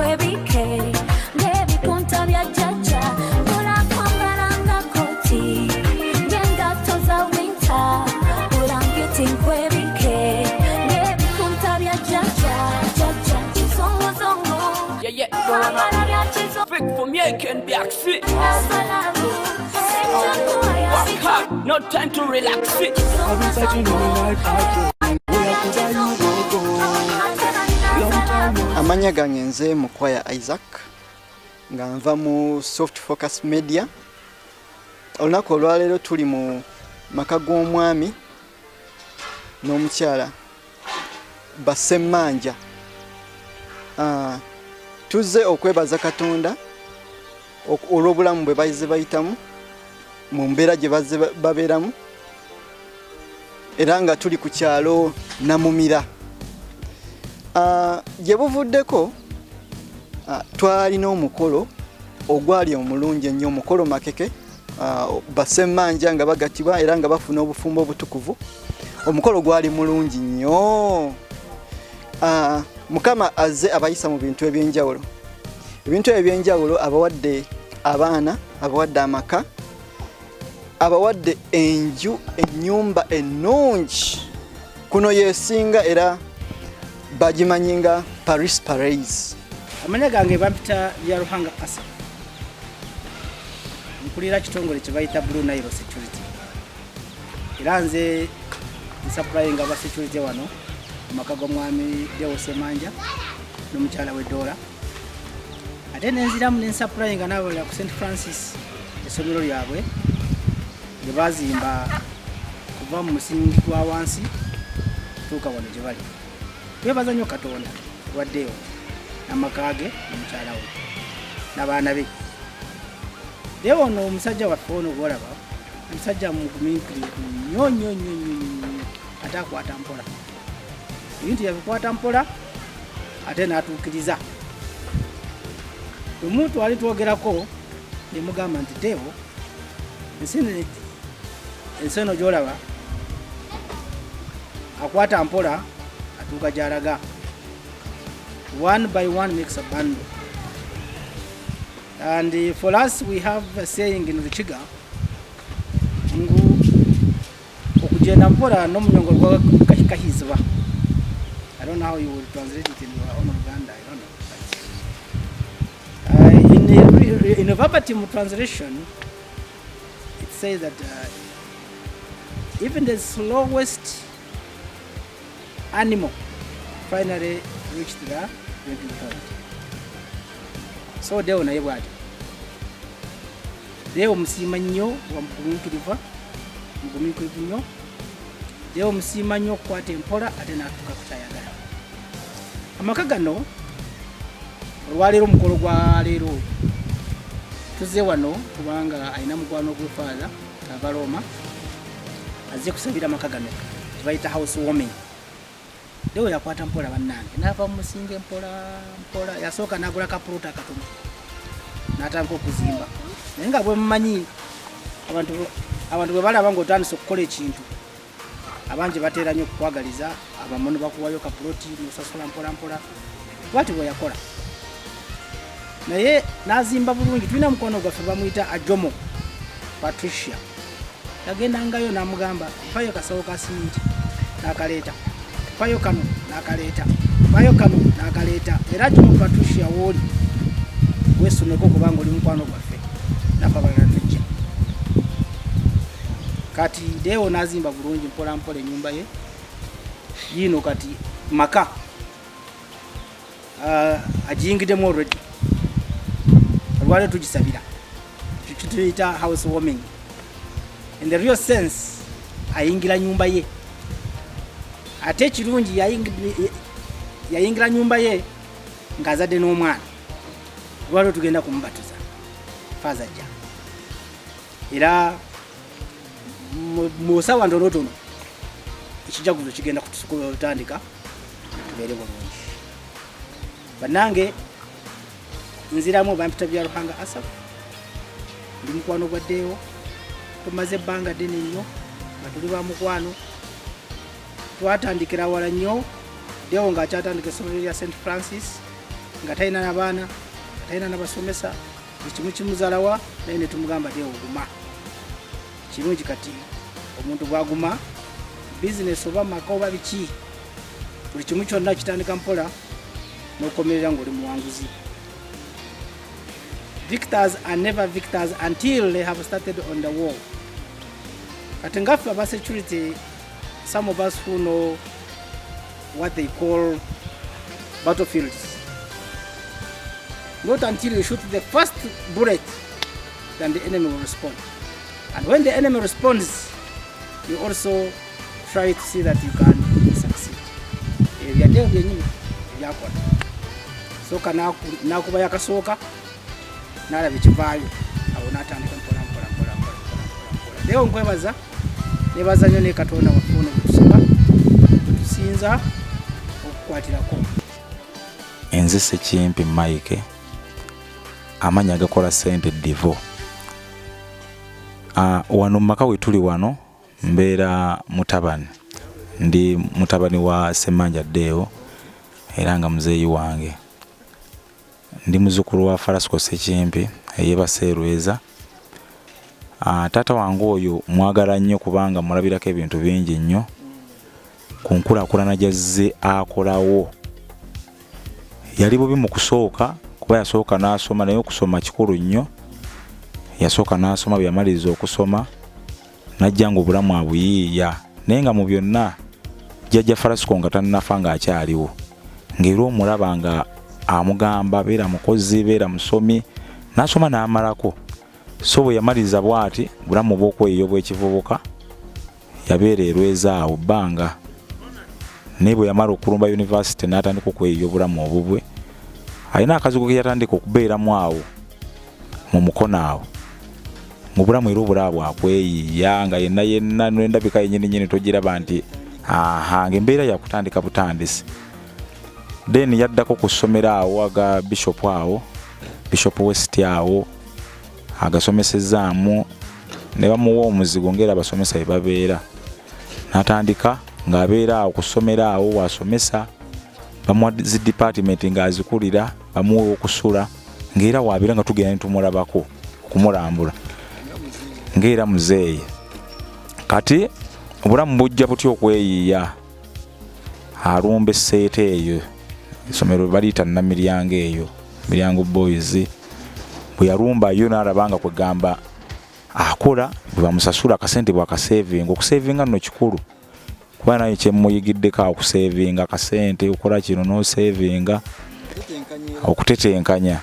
nkwebike ng'ebikunta bya jjajja. Bulakwambala nga koti ng'engatto za winter, bulangiti nkwebike ng'ebikunta bya jjajja, jjajja kizongozongo. Yeah. Kwambala bya kizongo. Speak for me, I can be axi. Asalamu. Work hard, no time to relax it. I've been searching all my life, I where could I you go go? Long time no Amannya gange nze Mukwaya Isaac, nga nva mu Soft Focus Media. Olunaku olwaleero tuli mu maka g'omwami n'omukyala Basemmanja. Tuzze okwebaza Katonda olw'obulamu bwe bazze bayitamu mu mbeera gye bazze babeeramu, era nga tuli ku kyalo Namumira. Gye buvuddeko, twalina omukolo ogwali omulungi ennyo, omukolo makeke, Basemmanja nga bagattibwa era nga bafuna obufumbo obutukuvu. Omukolo gwali mulungi nnyo. Mukama azze abayisa mu bintu ebyenjawulo, ebintu ebyo ebyenjawulo: abawadde abaana, abawadde amaka, abawadde enju, ennyumba ennungi kuno yesinga, era bagimanyi nga Paris Paris. Amanya gange bampita Byaruhanga Asa, nkulira kitongole kye bayita Blue Nile Security, era nze nsupplyinga aba security wano mu maka g'omwami Deo Semanja n'omukyala we Dora, ate nenziramu nensupplyinga n'abalala ku St Francis, essomero lyabwe lye bazimba kuva mu musingi gwa wansi tuuka wano gye bali. Twebaza nnyo Katonda waddeewo n'amaka ge n'omukyala we n'abaana be. Deo ono, omusajja waffe ono gwolaba, omusajja mugumiikirivu nnyo nnyo nnyo nnyo nnyo nnyo, ate akwata mpola ebintu, yabikwata mpola ate n'atuukiriza. Omuntu ali twogerako nemugamba nti, "Deo, ensi eno gyolaba, akwata mpola atuuka gyalaga. One by one makes a bundle." And for us, we have a saying in Rukiga ngu okugenda mpola n'omunyongo gwa kahizibwa. I don't know how you will translate it in your own Luganda, I don't know. But in a verbatim translation, it says that even the slowest animal finally reached the drinking point. So Deo naye bw'atyo. Deo musiima nnyo, wamugumiikiriva, mugumiikirivu nnyo. Deo musiima nnyo okukwata empola ate n'atuuka ku kyayagala. Amaka gano olwaleero, omukolo gwa leero tuzze wano kubanga alina mukwano gwe Father ava Roma, azze kusabira amaka gano, tebayita house warming. Deo yakwata mpola bannange, n'ava mu musinge mpola mpola. Yasooka n'agula kapulota akatono n'atandika okuzimba, naye nga bwe mumanyi abantu bwe balaba ng'otandise okukola ekintu, abangi bateera nnyo okukwagaliza, abamu ne bakuwayo kapuloti nosasula mpola mpola. Bwati bwe yakola naye n'azimba bulungi. Tulina mukwano gwaffe bamuyita Ajomo Patricia, yagendangayo n'amugamba, "Mpayo kasawo ka siminti," n'akaleeta, "Mpayo kano," n'akaleeta, "Mpayo kano," n'akaleeta. Era Ajomo Patricia, wooli weesomeko kubanga oli mukwano gwaffe, naffe abalala tujja. Kati Deo n'azimba bulungi mpola mpola ennyumba ye yiino. Kati maka agiyingiddemu already. Olwaliro tugisabira, kituyita house warming. In the real sense, ayingira nyumba ye, ate ekirungi yayingira nyumba ye ng'azadde n'omwana. Olwaliro tugenda kumubatiza, Father ajja, era mu sawa ntonotono ekijaguzo kigenda kutandika, tubeere bulungi. Bannange, nziramu, bampita bya Ruhanga Asaf, ndi mukwano gwa Deo. Tumaze ebbanga ddene nnyo nga tuli ba mukwano. Twatandikira wala nnyo, Deo ng'akyatandika essomero lya St Francis. Nga talina nabaana, nga talina nabasomesa, buli kimu kimuzalawa, naye netumugamba Deo oguma. Kirungi kati omuntu bwaguma bizinesi oba maka oba biki, buli kimu kyonna kitandika mpola n'okomerera ng'oli muwanguzi. Victors are never victors until they have started on the wall. Kati ngaffe aba security, some of us who know what they call battlefields, not until you shoot the first bullet then the enemy will respond. And when the enemy responds, you also try to see that you can succeed. Ebyo byaddeyo byennyini ebyakola. Sooka n'akuba yakasooka, n'alaba ekivaayo, awo n'atandika mpola mpola mpola mpola mpola mpola mpola. Leero nkwebaza, nebaza nnyo ne Katonda waffe ono gwe tusaba, gwe tusinza okukwatirako. Enze Sekimpi Mike, amannya agakola ssente Divo. Wano mu maka we tuli wano mbeera mutabani, ndi mutabani wa Ssemanja Deo era nga muzeeyi wange. Ndi muzzukulu wa Falasco Sekimpi eyeebase Lweza. Taata wange oyo mwagala nnyo kubanga mulabirako ebintu bingi nnyo ku nkulaakulana gy'azze akolawo. Yali bubi mu kusooka kuba yasooka n'asoma, naye okusoma kikulu nnyo. Yasooka n'asoma, bwe yamaliriza okusoma n'ajja nga obulamu abuyiiya, naye nga mu byonna jjajja Falasco nga tannafa ng'akyaliwo, ng'era omulaba nga amugamba beera mukozi, beera musomi, n'asoma n'amalako. So bwe yamaliriza bw'ati bulamu bw'okweyiya obw'ekivubuka, yabeera erweza awo bbanga, naye bwe yamala okulumba yunivasite n'atandika okweyiya obulamu obubwe. Alina akazigo ke yatandika okubeeramu awo mu Mukono awo mu bulamu era obulaba bwakweyiiya nga yenna yenna n'endabika yennyini nnyini togiraba nti aha ng'embeera yakutandika butandisi. Then yaddako ku ssomero awo aga Bishop awo, Bishop West awo agasomesezaamu ne bamuwa omuzigo ng'era abasomesa bwe babeera, n'atandika ng'abeera awo ku ssomero awo wasomesa, bamuwa zi department ng'azikulira, bamuwa okusula ng'era wabeera nga tugenda ne tumulabako okumulambula ng'era muzeeyi. Kati obulamu bujja butya okweyiiya, alumba esseeta eyo essomero baliyita Namiryango, eyo Miryango Boys. Bwe yalumbayo n'alaba nga kwegamba akola bwe bamusasula akasente bwakasevinga. Okusevinga nno kikulu kuba naye kyemuyigiddeko awo, okusevinga akasente, okola kino n'osevinga, okutetenkanya.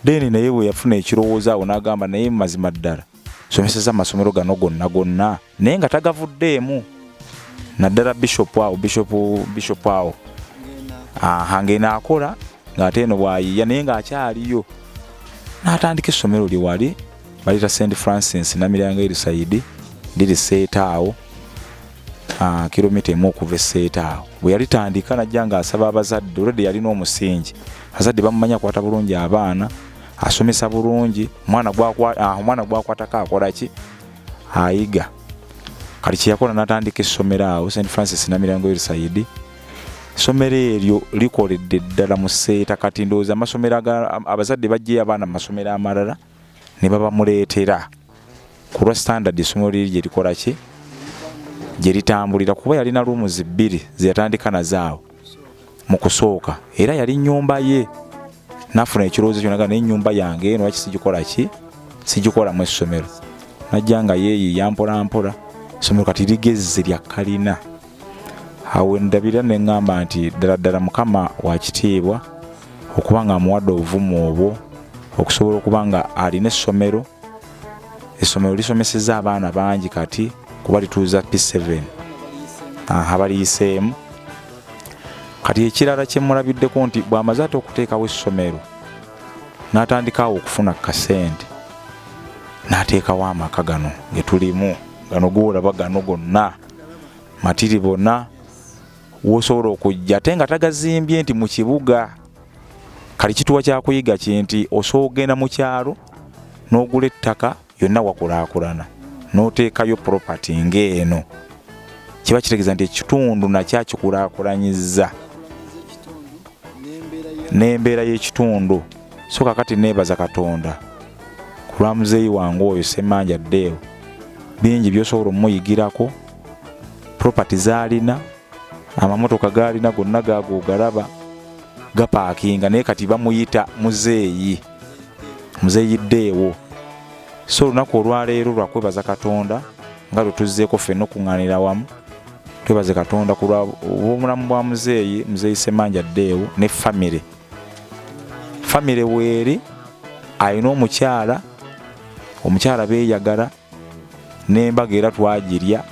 Then naye bwe yafuna ekirowoozo awo n'agamba, naye mazima ddala someseza amasomero gano gonna gonna, naye nga tagavuddeemu, naddala Bishop awo, Bishop awo aha ng'eno akola ng'ate eno bw'ayiiya, naye ng'akyaliyo n'atandika essomero lye wali balita St Francis Namiryango Erisaidi, liri Seeta awo, kilomita 1 okuva esseeta awo. Bwe yalitandika najja ng'asaba abazadde, olwedde yalina omusingi, abazadde bamumanya akwata bulungi abaana, asomesa bulungi, omwana gwakwatako akola ki, ayiga. Kati kyeyakola n'atandika essomero awo St Francis Namiryango Erisaidi. Essomero eryo likoledde ddala mu Seeta. Kati ndowooza amasomero abazadde baggyeyo abaana mu masomero amalala ne babamuleetera ku lwa standard essomero liri gye likola ki, gye litambulira, kuba yalina rooms 2 ze yatandika nazo awo mu kusooka, era yali nnyumba ye. N'afuna ekirowoozo kyo naga, naye ennyumba yange eno lwaki sigikola ki, sigikolamu essomero? Najja nga yeeyiiya mpola mpola, essomero kati ligezze lya kalina. Awo ndabira ne ŋŋamba nti ddala ddala Mukama wa kitiibwa okuba nga amuwadde obuvumu obwo okusobola okuba nga alina essomero. Essomero lisomeseza abaana bangi kati kuba lituuza P7 aha baliyiseemu. Kati ekirala kye mulabiddeko nti bw'amaze ate okuteekawo essomero n'atandikawo okufuna kasente n'ateekawo amaka gano ge tulimu gano goolaba gano gonna matiri bonna wosobola okujja, ate nga tagazimbye nti mu kibuga. Kali kituwa kyakuyiga ki nti osobola okugenda mu kyalo n'ogula ettaka yonna wakulaakulana n'oteekayo property ng'eno, kiba kitegeeza nti ekitundu nakyo akikulaakulanyizza. N'embeera y'ekitundu. So kakati neebaza Katonda ku lwa muzeeyi wange oyo Ssemanja Deo. Bingi by'osobola omuyigirako, property z'alina, amamotoka g'alina gonna gaago ogalaba gapaakinga, naye kati bamuyita muzeeyi, muzeeyi Deo. So olunaku olwaleero lwakwebaza Katonda nga lwe tuzzeeko ffenna okuŋŋaanira wamu, twebaze Katonda ku lwa obulamu bwa muzeeyi, muzeeyi Ssemanja Deo ne famire. Famire weeri, alina omukyala, omukyala beeyagala, n'embaga era twagirya,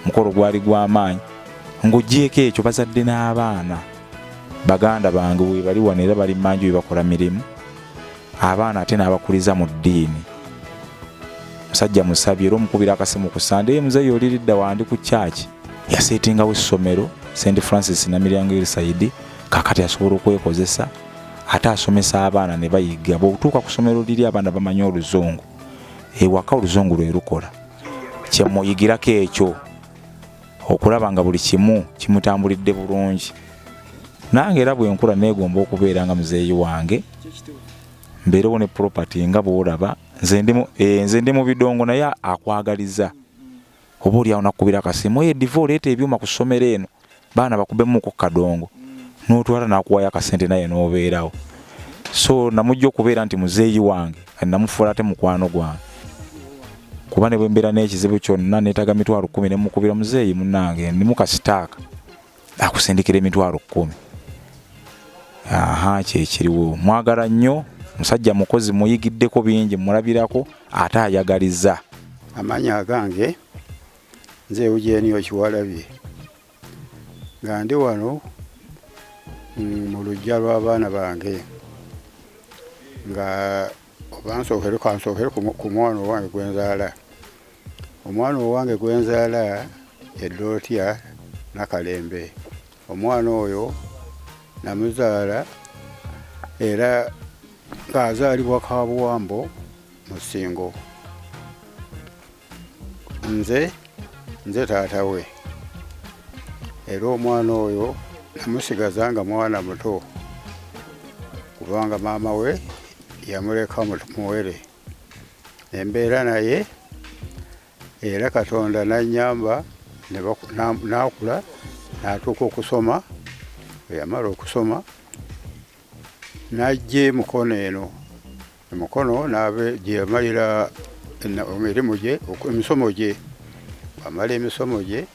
mukolo gwali gw'amaanyi. Ng'oggyeeko ekyo, bazadde n'abaana, baganda bange we bali wano era bali mmanju we bakola mirimu, abaana ate n'abakuliza mu ddiini. Musajja musabye era omukubira akasimu ku Sande, muzeeyi oliridda wandi ku kyaki. Yaseetingawo essomero St Francis Namilyango Hillside, kakati asobola okwekozesa ate asomesa abaana ne bayiga. Bw'otuuka ku ssomero liri abaana bamanyi oluzungu, ewaka oluzungu lwe lukola. Kyemuyigirako ekyo okulaba nga buli kimu kimutambulidde bulungi. Nange era bwe nkula neegomba okubeera nga muzeeyi wange, mbeerewo ne property nga bw'olaba. Nze ndi mu bidongo, naye akwagaliza oba oli awo nakukubira akasimu, "Oye diva, oleeta ebyuma ku ssomero eno, baana bakubemuko kadongo," n'otwala n'akuwayo akasente naye n'obeerawo. So namujja okubeera nti muzeeyi wange, kati namufuula ate mukwano gwange, kuba ne bwe mbeera n'ekizibu kyonna neetaaga 100,000 ne mukubira, "Muzeeyi munnange, ndimu kasitaaka," akusindikira 100,000. Aha, kyekiriwo. Mwagala nnyo, musajja mukozi, muyigiddeko bingi, mulabirako ate ayagaliza. Amannya agange nze Eugene Okiwalabye, nga ndi wano mu luggya lw'abaana bange, nga oba nsookere, kansookere ku mwana owange gwe nzaala. Omwana owange gwe nzaala ye Dorotya Nakalembe. Omwana oyo namuzaala era ng'azaalibwa Kabuwambo mu Ssingo. Nze taata we, era omwana oyo namusigaza nga mwana muto kubanga maama we yamuleka muwere. Embeera naye era Katonda n'annyamba n'akula n'atuuka okusoma. Bwe yamala okusoma n'ajja e Mukono eno, e Mukono n'abe gye yamalira emirimu gye, emisomo gye. Bw'amala emisomo gye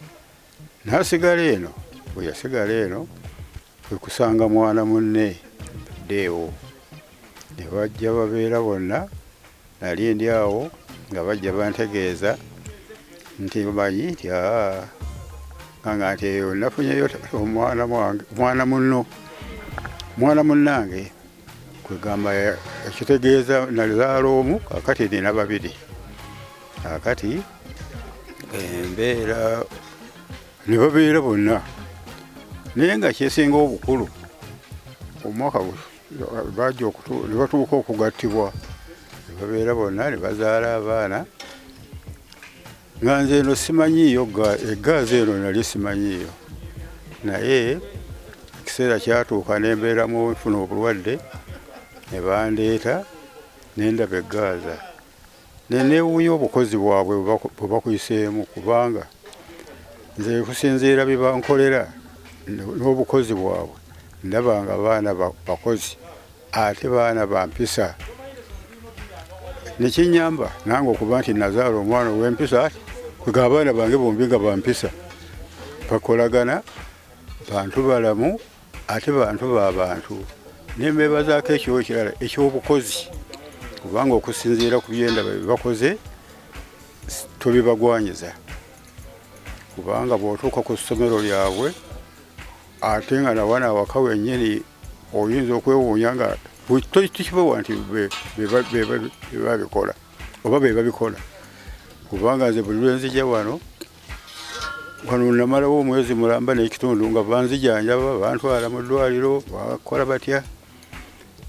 n'asigala eno. Bwe yasigala eno kwe kusanga mwana munne Deo, ne bajja babeera bonna. Nali ndi awo nga bajja bantegeeza nti omanyi nti aa nga nti eyo nafunyeyo omwana wange, mwana munno, mwana munnange. Kwegamba ekitegeeza nazaala omu, kakati nina babiri. Kakati embeera ne babeera bonna, naye nga kyesinga obukulu, omwaka bajja ne batuuka okugattibwa ne babeera bonna ne bazaala abaana, nga nze eno simanyiiyo eggaazi eno nali simanyiiyo. Naye ekiseera kyatuuka nembeeramu nfuna obulwadde, ne bandeeta nendaba eggaaza, neneewuunya obukozi bwabwe bwe bakuyiseemu, kubanga nze kusinziira bye bankolera n'obukozi bwabwe ndaba nga baana bakozi ate baana bampisa. Nekinyamba nange okuba nti nazaala omwana ow'empisa ati kwega abaana bange bombi nga bampisa, bakolagana, bantu balamu ate bantu ba bantu. Nembebazaako ekiwo ekirala ekyobukozi, kubanga okusinziira ku byendaba bye bakoze tobibagwanyiza, kubanga bw'otuuka ku ssomero lyabwe ate nga nawana awaka wennyini oyinza okwewuunya nga tukibawa nti be babikola oba be babikola, kubanga nze buli lwenzija wano, wano namalawo omwezi mulamba n'ekitundu nga banzijanjaba, bantwala mu ddwaliro, bakola batya,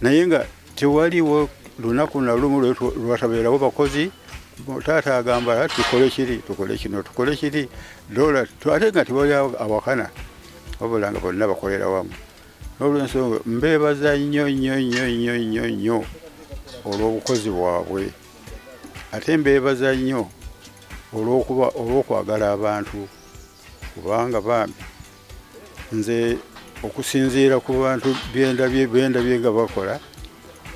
naye nga tewaliwo lunaku na lumu lwatabeerawo bakozi. Taata agamba tukole kiri, tukole kino, tukole kiri, dola, ate nga tewali awakana, wabula nga bonna bakolera wamu. N'olwensonga mbeebaza nnyo nnyo nnyo nnyo nnyo nnyo olw'obukozi bwabwe, ate mbeebaza nnyo olw'okwagala abantu, kubanga bambi nze okusinziira ku bantu byendabye nga bakola,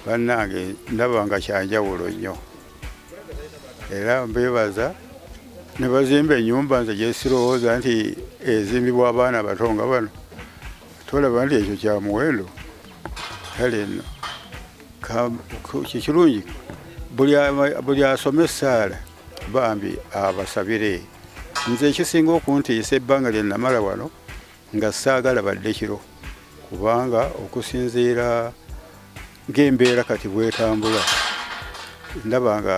bannange ndaba nga kyanjawulo nnyo. Era mbeebaza ne bazimba ennyumba nze gye sirowooza nti ezimbibwa abaana bato nga bano, tolaba nti ekyo kya muwendo. Kale nno kikirungi buli asoma essaala bambi abasabire. Nze ekisinga okuntiisa ebbanga lye namala wano nga saagala badde kiro, kubanga okusinziira ng'embeera kati bwetambula ndaba nga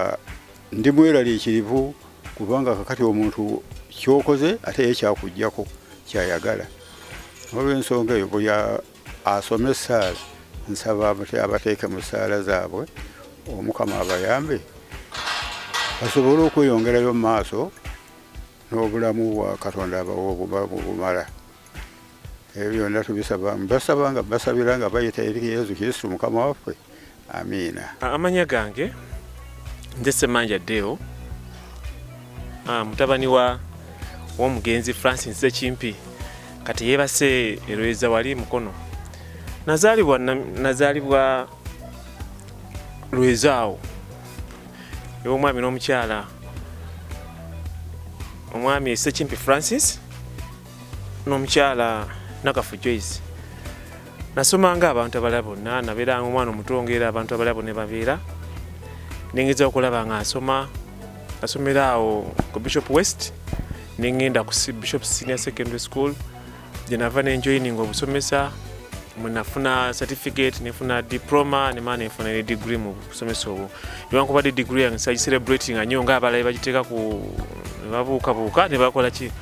ndi mweraliikirivu, kubanga kakati omuntu kyokoze ate ye kyakuggyako kyayagala. Olw'ensonga eyo buli asoma essaala nsaba abateeke mu ssaala zaabwe, Omukama abayambe basobole okweyongerayo mu maaso n'obulamu bwa Katonda abawe obumala. Ebyo byonna tubisaba, mbasaba nga basabira nga bayita eri Yesu Kristo Mukama waffe. Amiina. Amanya gange nze Ssemanja Deo, mutabani wa w'omugenzi Francis Ssekimpi, kati yeebase e wali Mukono. Nazaalibwa Lweza awo ew'omwami n'omukyala, omwami Ssekimpi Francis n'omukyala Nakafu Joyce. Nasomanga abantu abalala bonna, nabeeranga omwana omuto ng'era abantu abalala bonna babeera. Nengeza okulaba nga nsoma, nasomera awo ku Bishop West, nengenda ku Bishop Senior Secondary School gye nava nenjoininga obusomesa, mwe nafuna certificate, nefuna diploma, nemala nenfuna ne degree mu busomesa obwo. Newankubadde degree yange sagicelebratinga nnyo ng'abalala bagiteeka ku ne babuukabuuka ne bakola ki,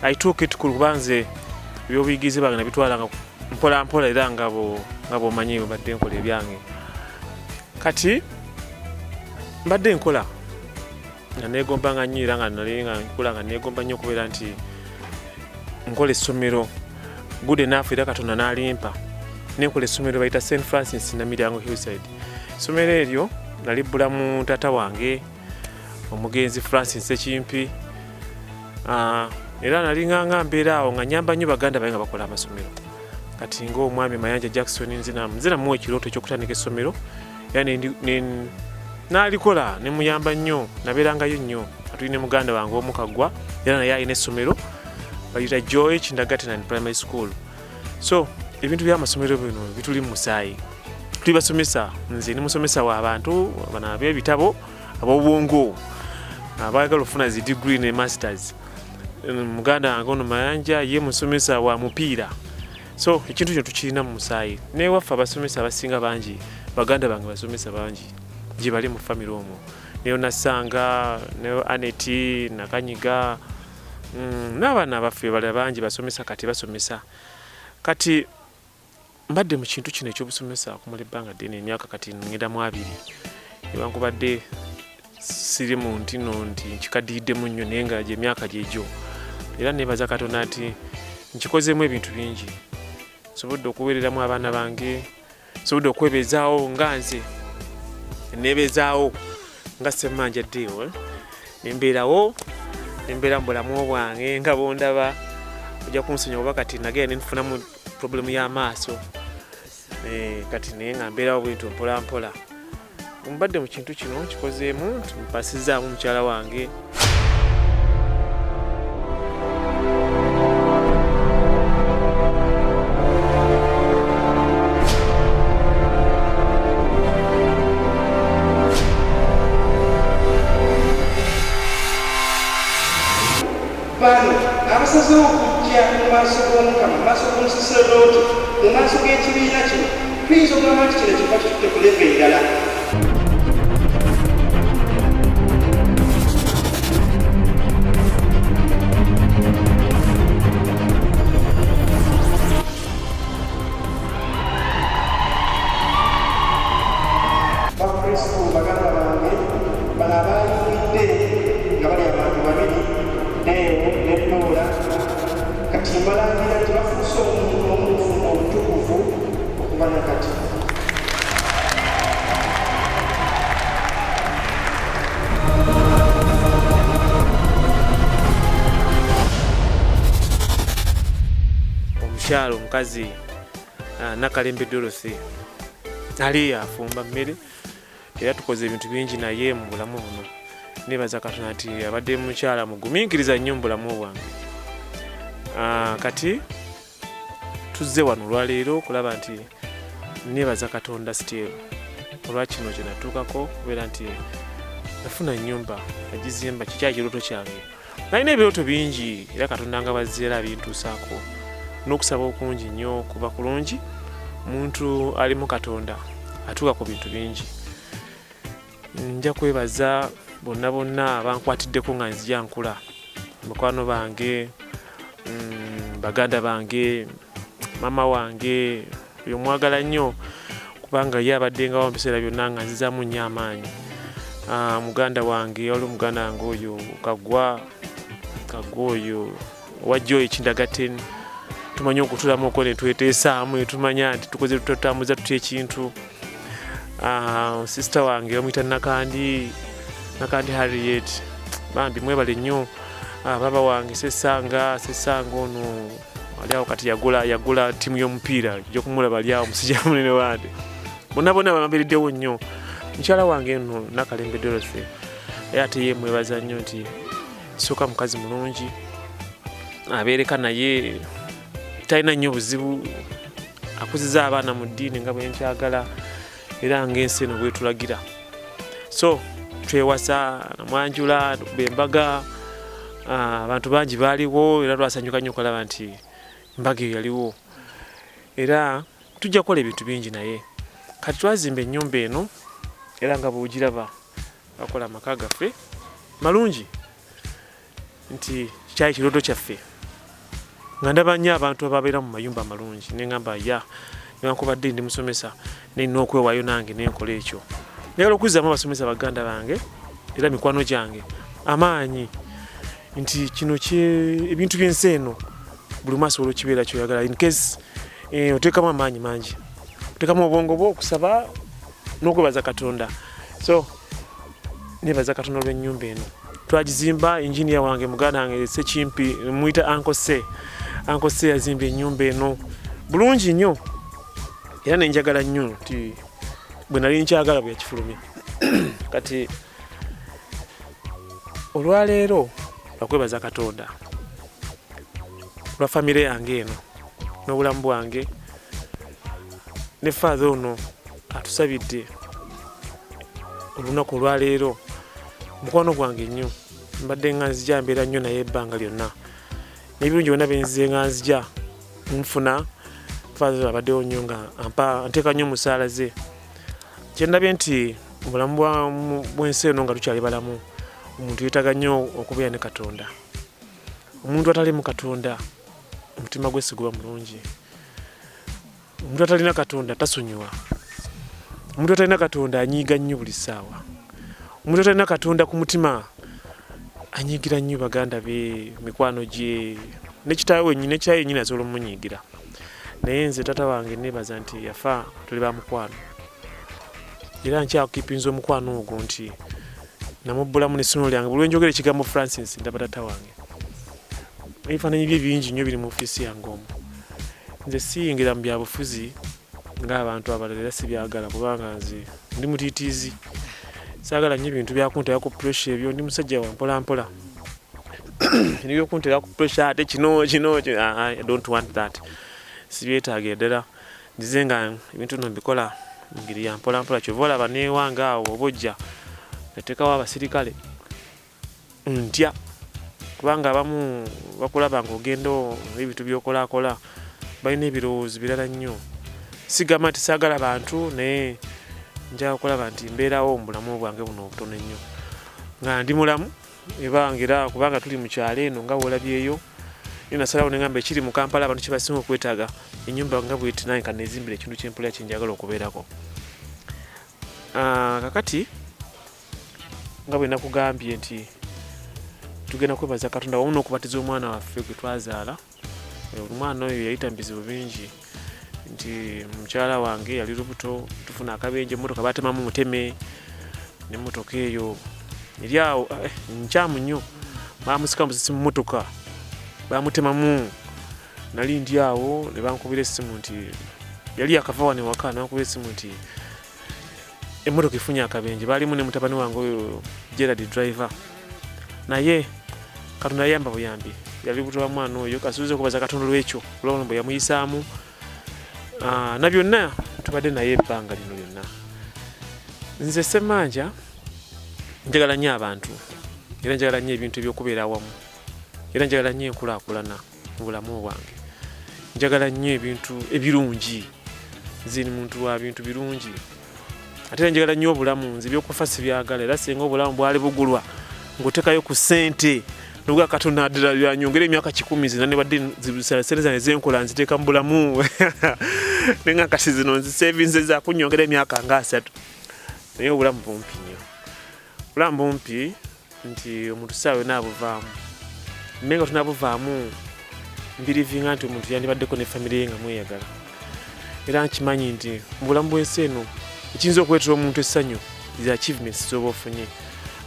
I took it kuba nze ebyobuyigirize bwange nabitwalanga mpola mpola, era nga bw'omanyi mbadde nkola ebyange. Kati mbadde nkola nga neegombanga nnyo, era nga nali nga nkula nga neegomba nnyo okubeera nti nkola essomero. Good enough, era Katonda n'alimpa nenkola essomero bayita St Francis Namiryango Hillside. Essomero eryo nalibbula mu taata wange omugenzi Francis Ssekimpi. Era nalinganga mbeera awo nga nyamba nnyo baganda bange nga bakola amasomero. Kati ng'omwami Mayanja Jackson, nze namuwa ekirooto eky'okutandika essomero, era n'alikola ne muyamba nnyo, nabeerangayo nnyo. Atuli ne muganda wange omu Kaggwa, era naye alina essomero bayita Joy Kindergarten and Primary School. So ebintu by'amasomero bino bituli mu musaayi, tuli basomesa. Nze ndi musomesa w'abantu bano ab'ebitabo, ab'obwongo, abaagala okufuna zi degree ne masters. Muganda wange ono Mayanja ye musomesa wa mupiira. So ekintu kino tukirina mu musaayi. Newaffe abasomesa abasinga bangi, baganda bange basomesa bangi gye bali mu famire omwo, neyo Nasanga, neyo Aneti Nakanyiga, n'abaana baffe balala bangi basomesa. Kati basomesa, kati mbadde mu kintu kino ekyobusomesa okumala ebbanga ddene, emyaka kati ngenda mu 20, newankubadde siri mu ntino nti nkikaddiyiddemu nnyo, naye nga gyemyaka gyegyo. Era nebaza Katonda nti nkikozeemu ebintu bingi, nsobodde okuweereramu abaana bange, nsobodde okwebeezaawo nga nze nebeezaawo nga Semmanja Deo, eh? Nembeerawo, nembeera mu bulamu bwange nga bondaba. Ojja kunsonyiwa oba kati nagenda nenfunamu problemu y'amaaso, kati naye nga mbeerawo bwentyo mpola mpola. Mbadde mu kintu kino nkikozeemu nti mpasizaamu mukyala wange. Bano abasazeewo okujja mu maaso g'Omukama, mu maaso g'omusaserdooti, mu maaso g'ekibiina kino, tuyinza okugamba nti kino kifa kitutte ku level endala. Bakristu baganda bange, bano abayingidde nga bali abantu babiri, Deo ne Doola, kati mbalangira nti bafuuse omuntu omubufumbo obutukuvu. nakati. Omukyalo omukazi Nakalembe Dorothy ali afumba mmere era tukoze ebintu bingi naye mu bulamu buno. Nebaza Katonda nti abadde mukyala mugumiikiriza nnyo mu bulamu bwange. Kati tuzze wano olwaleero okulaba nti nebaza Katonda still olwa kino kye natuukako, okubeera nti nafuna ennyumba agizimba kikyali kirooto kyange. Nalina ebirooto bingi era Katonda nga bazze era abintuusaako n'okusaba okungi nnyo kuba kulungi. Omuntu alimu Katonda atuuka ku bintu bingi. Nja kwebaza bonna bonna abankwatiddeko nga nzija nkula, mikwano bange, baganda bange, maama wange oyo mwagala nnyo kubanga ye abadde nga mu biseera byonna nga nzizaamu nnyo amaanyi. Muganda wange, waliwo muganda wange oyo Kaggwa, Kaggwa oyo owa Joy Kindergarten, tumanyi okutulamu okwo ne tweteesaamu ne tumanya nti tukoze tutambuza tutya ekintu. Sister wange bamuyita Nakandi, Nakandi Harriet, bambi mwebale nnyo. Baba wange Sesanga, Sesanga ono ali awo kati yagula ttiimu y'omupiira, ojja kumulaba ali awo musajja munene wande. Bonna bonna bambeereddewo nnyo. Mukyala wange nno Nakalembe Dorothy era ate ye mwebaza nnyo nti kisooka mukazi mulungi, abeereka naye talina nnyo buzibu, akuziza abaana mu ddiini nga bwe nkyagala era ng'ensi eno bwetulagira. So twewasa, namwanjula, tukuba embaga, abantu bangi baaliwo era twasanyuka nnyo okulaba nti embaga eyo yaliwo. Era tujja kukola ebintu bingi naye kati twazimba ennyumba eno era nga bw'ogiraba bakola amaka gaffe malungi nti kyali kirooto kyaffe. Nga ndaba nnyo abantu ababeera mu mayumba amalungi ne ŋŋamba ya newankubadde ndi musomesa nina okwewaayo nange nenkola ekyo. Njagala okuzzaamu abasomesa baganda bange era mikwano gyange amaanyi nti kino ebintu by'ensi eno buli omu asobola okukibeera ky'oyagala. In case oteekamu amaanyi mangi, oteekamu obwongo bwo okusaba n'okwebaza Katonda. So nebaza Katonda olw'ennyumba eno. Twagizimba, engineer wange muganda wange Sekimpi, muyita Uncle Se. Uncle Se yazimba ennyumba eno bulungi nnyo era ne njagala nnyo nti bwe nali nkyagala bwe yakifulumya. Kati olwaleero lwakwebaza Katonda olwa famire yange eno n'obulamu bwange ne Father ono atusabidde olunaku olwaleero. Mukwano gwange nnyo, mbadde nga nzija mbeera nnyo naye ebbanga lyonna n'ebirungi byonna bye nzize nga nzija nfuna. Father abaddewo nnyo nga anteeka nnyo mu ssaala ze. Kye ndabye nti mu bulamu bw'ensi eno nga tukyali balamu, omuntu yeetaaga nnyo okubeera ne Katonda. Omuntu atali mu Katonda omutima gwe si guba mulungi. Omuntu atalina Katonda tasonyiwa. Omuntu atalina Katonda anyiiga nnyo buli ssaawa. Omuntu atalina Katonda ku mutima anyiigira nnyo baganda be, mikwano gye, ne kitaawe wennyini, ne kitaawe yennyini asobola omumunyiigira. Naye nze taata wange neebaza nti yafa tuli ba mukwano. Era nkyakipinza omukwano ogwo nti namubbulamu n'essomo lyange. Buli lwe njogera ekigambo Francis ndaba taata wange. Ebifaananyi bye bingi nnyo biri mu ofiisi yange omwo. Nze siyingira mu byabufuzi ng'abantu abalala era sibyagala kubanga nze ndi mutiitiizi. Saagala nnyo bintu bya kunteeka ku pressure ebyo, ndi musajja wa mpola mpola. Ebyokunteeka ku pressure ate kino kino, I don't want that. Sibyetaaga ddala. Nzize nga ebintu bino mbikola mu ngeri ya mpola mpola. Ky'ova olaba n'ewange awo oba ojja nateekawo abasirikale ntya kubanga abamu bakulaba ng'ogenda ebintu by'okolaakola balina ebirowoozo birala nnyo. Sigamba nti saagala bantu naye njagala okulaba nti mbeerawo mu bulamu bwange buno obutono ennyo nga ndi mulamu ebanga era kubanga tuli mu kyalo eno nga bw'olabyeyo. Naye nasalawo ne ŋŋamba ekiri mu Kampala abantu kye basinga okwetaaga ennyumba nga bw'eti nange kanneezimbire ekintu kye mpulira kye njagala okubeerako. Kakati nga bwe nakugambye nti tugenda kwebaza Katonda wamu n'okubatiza omwana waffe gwe twazaala. Omwana oyo yayita mu bizibu bingi. Nti mukyala wange yali lubuto, tufuna akabenje, emmotoka baatemamu muteme, n'emmotoka eyo eri awo nkyamu nnyo, baamusika musisi mu mmotoka, baamutemamu. Nali ndi awo ne bankubira essimu nti yali yakava wano ewaka, ne bankubira essimu nti emmotoka efunye akabenje, baalimu ne mutabani wange oyo Gerard driver, naye Katonda yayamba buyambi, yali lubuto lwa mwana oyo. Kasuubiza okubaza Katonda olw'ekyo, olw'obulamu bwe yamuyisaamu. Na byonna tubadde naye ebbanga lino lyonna. Nze Ssemanja njagala nnyo abantu, era njagala nnyo ebintu eby'okubeera awamu, era njagala nnyo enkulaakulana mu bulamu bwange, njagala nnyo ebintu ebirungi. Nze ndi muntu wa bintu birungi, ate era njagala nnyo obulamu. Nze ebyokufa sibyagala, era singa obulamu bwali bugulwa ng'oteekayo ku ssente noga Katonda ddala byanyongera emyaka 100, zina nebadde sente zange zenkola nziteeka mu bulamu, naye nga kati zino nzisevinze za kunnyongera emyaka nga 30. Naye obulamu bumpi nnyo, obulamu bumpi nti omuntu ssaawa yonna abuvaamu, naye nga tunabuvaamu mbirivinga nti omuntu yandibaddeko ne famire ye nga mweyagala. Era nkimanyi nti mu bulamu bw'ensi eno ekiyinza okuleetera omuntu essanyu zi achievements z'oba ofunye,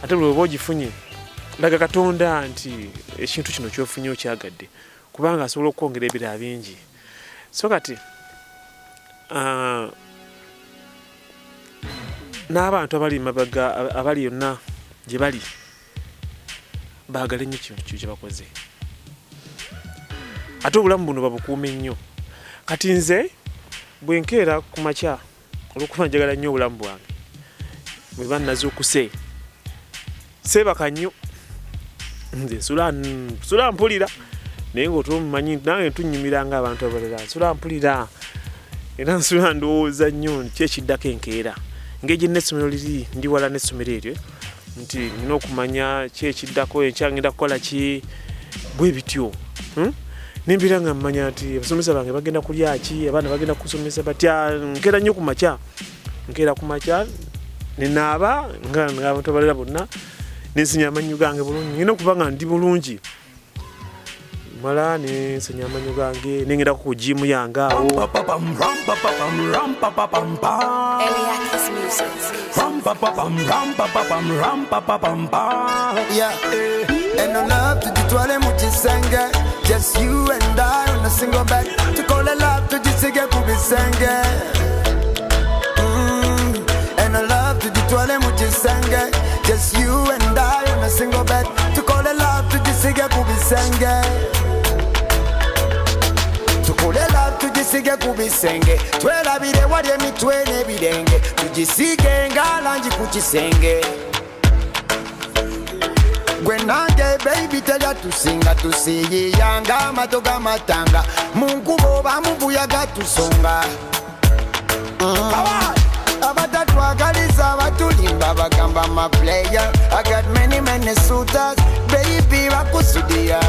ate buli oba ogifunye laga Katonda nti ekintu kino ky'ofunye okyagadde, kubanga asobola okukwongera ebirala bingi. So kati n'abantu abali mabega, abali yonna gye bali, baagale nnyo kintu kyo kye bakoze, ate obulamu buno babukuume nnyo. Kati nze bwe nkeera ku makya, olw'okuba njagala nnyo obulamu bwange, bwe ba nazuukuse seebaka nnyo, nze nsula mpulira, naye ng'otomumanyi nange ntunnyumira ng'abantu abalala, nsula mpulira era nsula ndowooza nnyo ki ekiddako enkeera. Engeri gye n'essomero liri, ndi wala n'essomero eryo, nti nina okumanya ki ekiddako enkya, ngenda kukola ki, bwe bityo. Nembeera nga mmanya nti abasomesa bange bagenda kulya ki, abaana bagenda kusomesa batya. Nkeera nnyo ku makya, nkeera ku makya nenaaba nga abantu abalala bonna, nensinya amannyo gange bulungi, ngenda okuba nga ndi bulungi, mala nensenya amannyo gange nengenda ku gym yange awo. Yeah, and no love tujitwale mu kisenge, just you and I on a single bed. Tukole love tujisige ku bisenge. And no love tujitwale mu kisenge, just you and I on a single bed. Tukole love tujisige ku bisenge. Tukole love tugisige ku bisenge, twerabire wali emitwe n'ebirenge, tugisige nga langi ku kisenge. Gwe nange baby telya tusinga, tusiyiyanga amato g'amatanga, mu nkuba oba mu buyaga tusonga. Abatatwagaliza batulimba bagamba ma player, I got many many suitors, baby bakusudiya.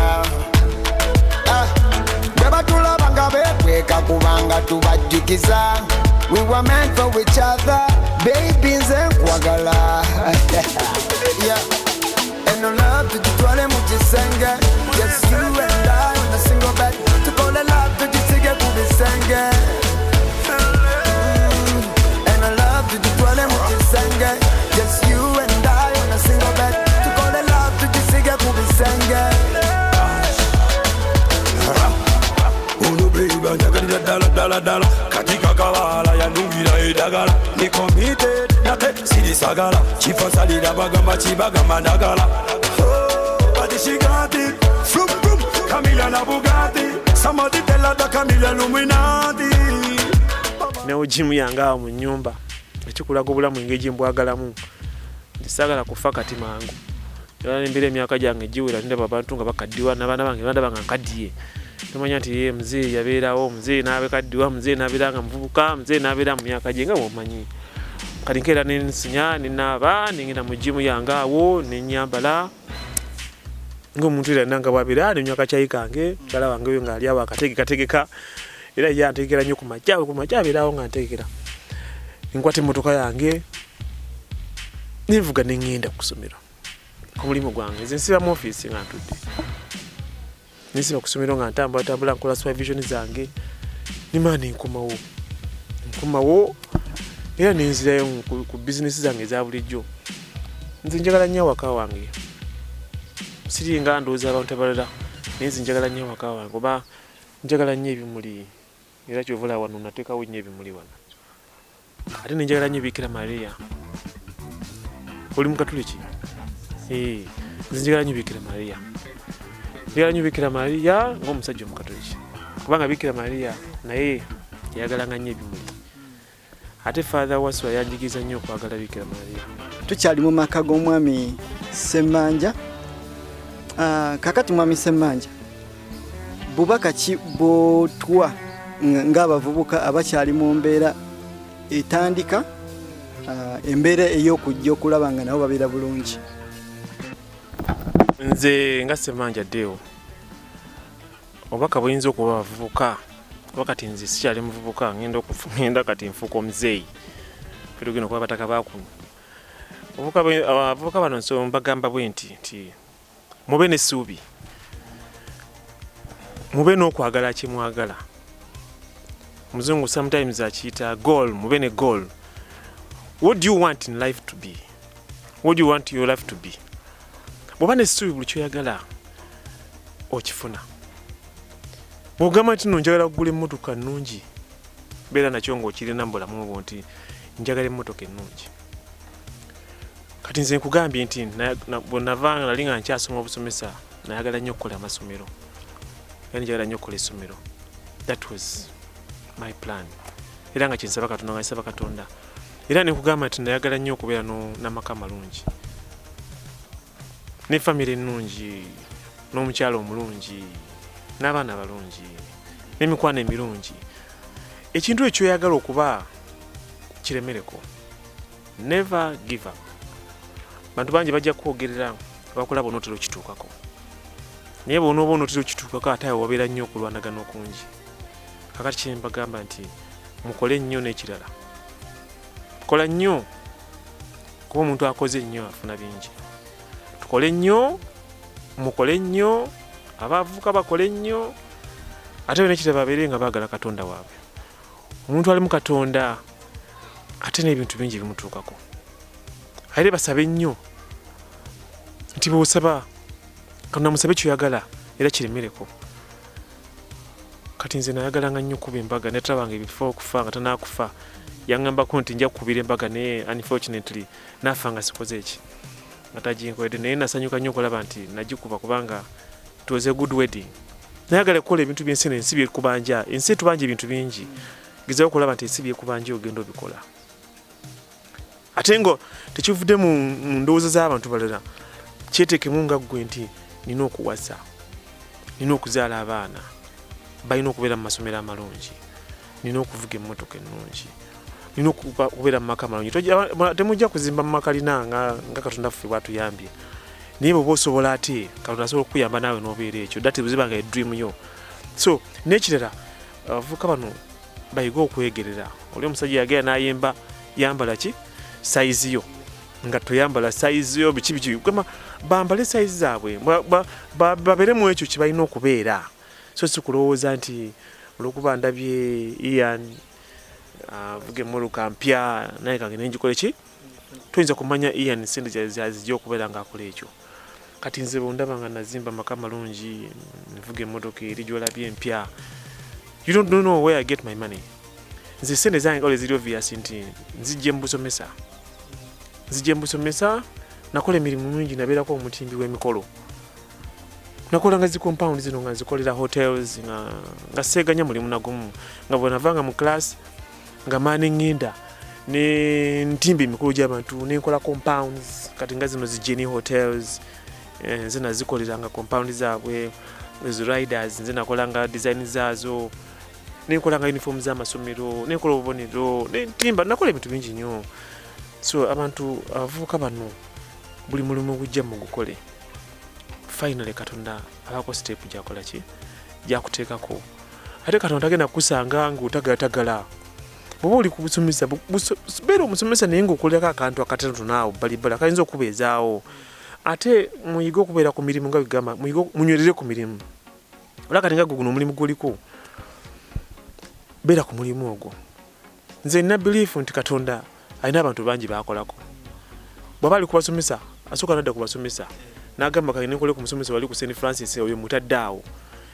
Bwe batulaba nga beekweka kubanga tubajjukiza, we were meant for each other, baby nze nkwagala. Yeah. And no love tujitwale mu kisenge, just you and I on a single bed. Tukole love tujisige ku bisenge. And no love tujitwale mu kisenge, just you and I on a single bed. Tukole love tujisige ku bisenge. Ono baby anjagalira ddala ddala ddala, katika kabaala yanungira eddagala, ndi committed nate sirisagala, kifasalira bagamba kibagamba ndagala. Oh, but she got it, vroom vroom, Camila na Bugatti, somebody tell her that Camila Illuminati. Newo gym yange awo mu nnyumba, ekikulaga obulamu engeri gye mbwagalamu, nti saagala kufa kati mangu. Era nembeera emyaka gyange giwera, ndaba abantu nga bakaddiwa, n'abaana bange bandaba nga nkaddiye, tomanya nti ye muzeeyi yabeerawo, muzeeyi n'abekaddiwa, muzeeyi n'abeera nga muvubuka, muzeeyi n'abeera mu myaka gye nga bw'omanyi. Kati nkeera nensinya nenaaba nengenda mu gym yange awo nenyambala ng'omuntu era nanga bw'abeera, nenywa akacaayi kange, mukyala wange oyo ng'ali awo akategekategeka, era ye antegekera nnyo ku makya, ku makya abeerawo nga ntegekera. Nkwata emmotoka yange nenvuga nengenda ku ssomero ku mulimu gwange. Nze nsiba mu ofiisi nga ntudde, nensiba ku ssomero nga ntambulatambula nkola supervision zange. Nimala nenkomawo nkomawo era nenzirayo ku bizinesi zange eza bulijjo. Nze njagala nnyo awaka wange, siringa ndowooza abantu abalala, naye nze njagala nnyo awaka wange, oba njagala nnyo ebimuli, era kyova wano nateekawo nnyo ebimuli wano. Ate nenjagala nnyo Bikira Maria. Oli Mukatuliki? Nze njagala nnyo Bikira Maria, njagala nnyo Bikira Maria ng'omusajja Omukatuliki, kubanga Bikira Maria naye yayagalanga nnyo ebimuli. Ate Father Waswa yanjigiriza nnyo okwagala Bikira Maria. Tukyali mu maka g'omwami Ssemanja. Kakati mwami Ssemanja, bubaka ki bw'otuwa ng'abavubuka abakyali mu mbeera etandika, embeera ey'okujja okulaba nga nabo babeera bulungi? Nze nga Ssemanja Deo, obubaka buyinza okuba abavubuka, kuba kati nze sikyali muvubuka, ngenda kati nfuuka omuzeeyi, ffe tugenda okuba abataka bakuno. Abavubuka bano nso mbagamba bwe nti mube n'essuubi, mube n'okwagala kye mwagala. Omuzungu sometimes akiyita goal, mube ne goal. What do you want in life to be? What do you want your life to be? Bw'oba n'essuubi buli ky'oyagala okifuna. Bw'ogamba nti nno njagala kugula emmotoka nnungi, beera nakyo ng'okirina mu bulamu bwo nti njagala emmotoka ennungi. Kati nze nkugambye nti bwe nava nali nga nkyasoma obusomesa, nayagala nnyo okukola amasomero, era njagala nnyo okukola essomero. That was my plan, era nga kyensaba Katonda, nga nsaba Katonda. Era nekugamba nti nayagala nnyo okubeera n'amaka amalungi, ne famire ennungi, n'omukyala omulungi, n'abaana abalungi, n'emikwano emirungi. Ekintu ekyo kyoyagala okuba kiremereko, never give up. Bantu bangi bajja kukwogerera abakulaba onootera okituukako, naye bw'onooba onootera okituukako ate awo wabeera nnyo okulwanagana okungi. Kakati kye mbagamba nti mukole nnyo, n'ekirala kola nnyo, kuba omuntu akoze ennyo afuna bingi. Tukole nnyo, mukole nnyo, abavubuka bakole nnyo, ate n'ekirala babeere nga baagala Katonda waabwe. Omuntu ali mu Katonda ate n'ebintu bingi bimutuukako. Ate basabe nnyo, nti bw'osaba Katonda musabe kyoyagala era kiremereko. Kati nze nayagalanga nnyo okuba embaga, naye tulabanga ebifo okufa nga tanaakufa yaŋŋambako nti nja kukubira embaga, naye unfortunately naafa nga sikoze eki, nga taginkoledde. Naye nasanyuka nnyo okulaba nti nagikuba, kubanga it was a good wedding. Nayagala okukola ebintu by'ensi eno, ensi byekubanja, ensi etubanja ebintu bingi. Gezaako okulaba nti ensi byekubanja ogenda obikola, ate nga tekivudde mu ndowooza z'abantu balala. Kyeteekemu nga ggwe nti nina okuwasa, nina okuzaala abaana, balina okubeera mu masomero amalungi, nina okuvuga emmotoka ennungi, nina okubeera mu maka amalungi. Temujja kuzimba mu makalina nga Katonda ffe bwatuyambye, naye bw'oba osobola, ate Katonda asobola okukuyamba naawe n'obeera ekyo, that ziba nga edream yo. So n'ekirala, abavubuka bano bayige okwegerera. Oli omusajja yagenda n'ayimba, yambala ki size yo, nga toyambala size yo, biki biki. Gamba bambale size zaabwe, babeere mu ekyo kye balina okubeera, so si kulowooza nti olwokuba ndabye Ian avuga emmotoka mpya naye kange nengikole ki. Toyinza kumanya Ian sente zazijja okubeera ng'akola ekyo. Kati nze bwondaba nga nazimba amaka amalungi, nvuga emmotoka eri gy'olabye empya, you don't know where I get my money. Nze sente zange ole ziri obvious nti nzijje mu busomesa, nzijje mu busomesa. Nakola emirimu mingi, nabeerako omutimbi w'emikolo, nakolanga zi compound zino nga nzikolera hotels, nga seeganya mulimu nagumu, nga bwe navanga mu class nga maani ŋŋenda ne ntimba emikolo gy'abantu, nenkola compounds. Kati nga zino zi Jenny Hotels, nze nazikoleranga compound zaabwe. Ezo riders nze nakolanga design zaazo, nenkolanga uniform z'amasomero, nenkola obubonero, nentimba, nakola ebintu bingi nnyo. So abantu abavubuka bano, buli mulimu gujja mugukole. Finally Katonda abako step gyakola ki gyakuteekako. Ate Katonda tagenda kukusanga ng'otagalatagala. Bw'oba oli ku busomesa, beera omusomesa, naye ng'okolerako akantu akatonotono awo bbalibbali akayinza okubeezaawo. Ate muyige okubeera ku mirimu, nga bigamba munywerere ku mirimu. Olaba kati nga gwe guno omulimu gwoliko. Beera ku mulimu ogwo. Nze nina belief nti Katonda alina abantu bangi baakolako. Bw'aba ali kubasomesa, asooka nadda kubasomesa n'agamba kale nenkole ku musomesa wali ku St Francis oyo mutadde awo.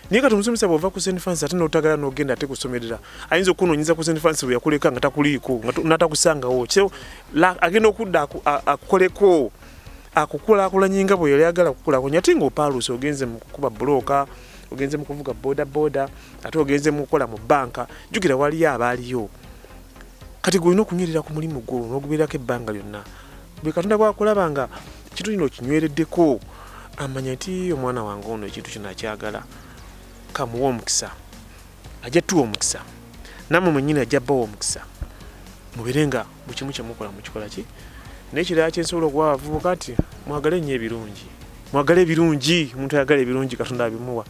Naye kati omusomesa bw'ova ku St Francis ate n'otagala n'ogenda ate kusomerera, ayinza okukunoonyeza ku St Francis bwe yakuleka nga takuliiko, nga n'atakusangawo. So, agenda okudda akukoleko, akukulaakulanye nga bwe yali ayagala kukulaakulanya, ate ng'opaaluuse ogenze mu kukuba bbulooka, ogenze mu kuvuga boda boda, ate ogenze mu kukola mu bbanka. Jjukira waliyo abaaliyo. Kati gwe olina okunywerera ku mulimu gwo n'ogubeerako ebbanga lyonna. Bwe Katonda bw'akulaba nga ekintu kino okinywereddeko, amanya nti omwana wange ono ekintu kino akyagala, kamuwe omukisa. Ajja tuwa omukisa, nammwe mwennyini ajja bawa omukisa, mubeere nga buli kimu kye mukola mukikola ki. Naye ekirala kye nsobola okuwa abavubuka nti mwagale nnyo ebirungi, mwagale ebirungi. Omuntu ayagala ebirungi Katonda abimuwa.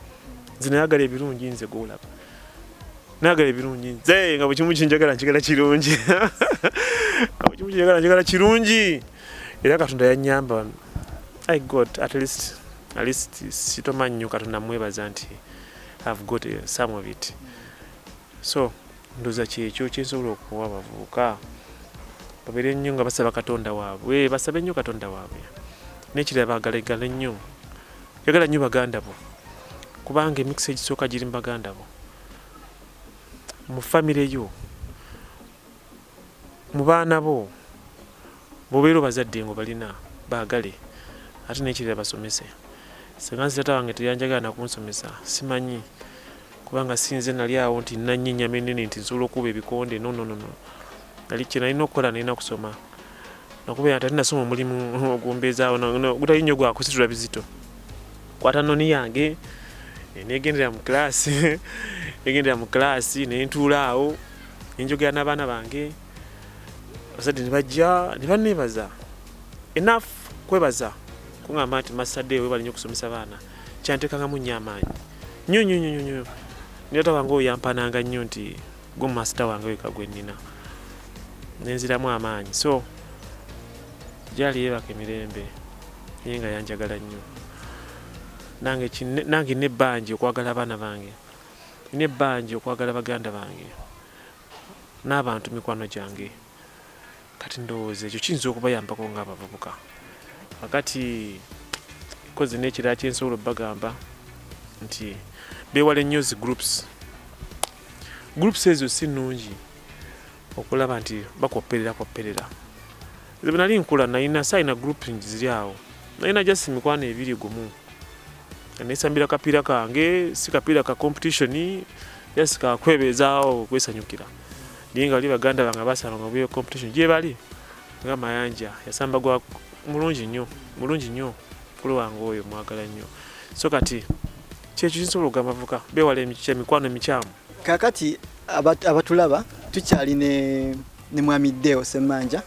Nze nayagala ebirungi, nze gw'olaba nayagala ebirungi, nze nga buli kimu kyenjagala njagala kirungi, nga buli kimu kyenjagala njagala kirungi. Era Katonda yannyamba, I got at least, at least sitoma nnyo, Katonda mwebaza nti I've got some of it. So ndowooza kyekyo kyensobola okuwa abavubuka, babeere nnyo nga basaba Katonda waabwe, basabe nnyo Katonda waabwe. N'ekirala baagalagale nnyo, yagala nnyo baganda bo, kubanga emikisa egisooka giri mu baganda bo, mu famire yo, mu baana bo, bw'obeera obazadde ng'obalina baagale, ate n'ekirala basomese. Singa nze taata wange teyanjagala na kunsomesa, simanyi, kubanga si nze nali awo nti nina nnyo ennyama ennene nti nsobola okukuba ebikonde. No, no, no, no. Nali kye nalina okukola nalina kusoma, nakubeera nti ate nasoma omulimu ogumbeezaawo gutali nnyo gwa kusitula bizito. Kwata noni yange negendera mu kilaasi, negendera mu kilaasi ne ntuula awo ne njogera n'abaana bange. Abazadde ne bajja ne banneebaza, enough kwebaza kuŋŋamba nti Master Deo weebale nnyo okusomesa baana, kyanteekangamu nnyo amaanyi nnyo nnyo nnyo nnyo. Ne taata wange oyo yampananga nnyo nti gwe master wange wekka gwe nnina, ne nziramu amaanyi. So gyali yeebaka emirembe, naye nga yanjagala nnyo. Nange nange nina ebbanja okwagala abaana bange, nina ebbanja okwagala baganda bange n'abantu mikwano gyange. Kati ndowooza ekyo kiyinza okubayambako ng'abavubuka. Kakati kozi n'ekirala kye nsobola obbagamba nti beewale nnyo zi groups. Groups ezo si nnungi okulaba nti bakopperera kopperera. Nze bwe nali nkula nalina saalina group ziri awo, nalina just mikwano ebiri gumu, nesambira kapiira kange, si kapiira ka competition, just kakwebeezaawo okwesanyukira. Naye nga bali baganda bange abasambanga mu competition gye bali, nga Mayanja yasamba gwa mulungi nnyo, mulungi nnyo, mukulu wange oyo mwagala nnyo. So kati kyekyo kinsobola okugamba abavubuka, beewale emikwano emikyamu. Kaakati abatulaba tukyali ne, ne Mwami Deo Ssemanja,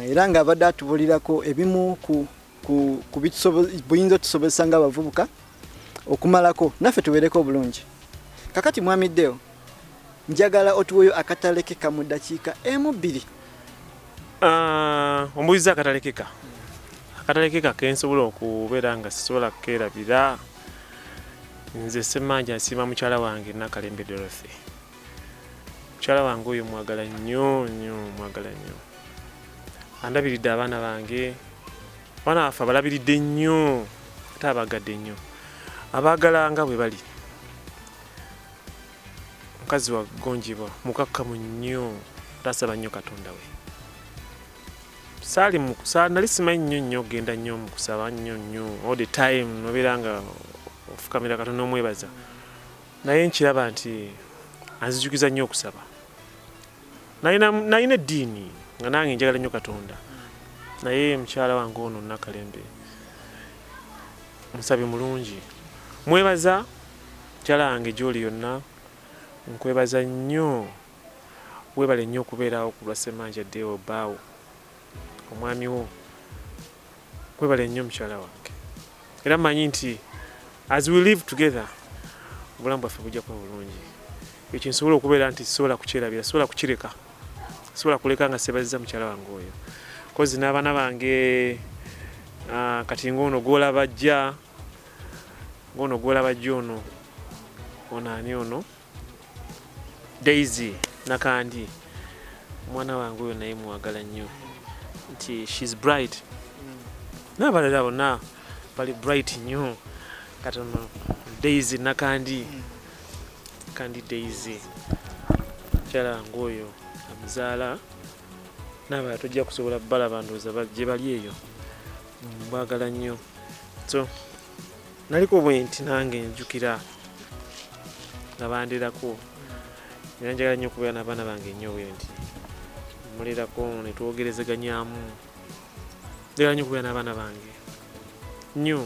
era ng'abadde atubulirako ebimu ku, ku, ku buyinza otusobozesa ng'abavubuka okumalako naffe tubeereko obulungi. Kakati Mwami Deo, njagala otuweyo akatalekeka mu ddakiika emu bbiri. Ombuuziza akatalekeka. Akatalekeka ke nsobola okubeera nga sisobola kukeerabira, nze Ssemanja nsiima mukyala wange Nakalembe Dorothy. Mukyala wange oyo mwagala nnyo nnyo, mwagala nnyo. Andabiridde abaana bange, abaana baffe abalabiridde nnyo, ate abagadde nnyo, abaagala nga bwe bali. Mukazi wa gonjebwa, mukakkamu nnyo, ate asaba nnyo Katonda we. Saali mu kusa, nali simanyi nnyo nnyo genda nnyo mu kusaba nnyo nnyo all the time, nobeera nga ofukamira Katonda omwebaza. Naye nkiraba nti anzijukiza nnyo okusaba. Nalina eddiini nga nange njagala nnyo Katonda, naye mukyala wange ono Nakalembe musabi mulungi. Mwebaza mukyala wange gy'oli yonna, nkwebaza nnyo, weebale nnyo okubeerawo ku lwa Ssemanja Deo bbaawo, omwami wo. Weebale nnyo mukyala wange, era mmanyi nti as we live together obulamu bwaffe bujja kuba bulungi. Ekyo nsobola okubeera nti sisobola kukyerabira, sisobola kukireka, sisobola kuleka nga seebazizza mukyala wange oyo. Kozi n'abaana bange, kati ng'ono gw'olaba ajja, ng'ono gw'olaba ajja ono, ono ani ono? Daisy Nakandi omwana wange oyo naye mwagala nnyo nti shes bright n'abalala bonna bali bright nnyo katono Daisy Nakandi Kandi Daisy mukyala wange oyo amuzaala n'abalala tojja kusobola balaba ndowooza gye bali eyo mbagala nnyo so naliko bwenti nange njukira nga banderako era njagala nnyo okubeera n'abaana bange nnyo bwe nti mulerako ne twogerezeganyamu njagala nnyo okubeera n'abaana bange nnyo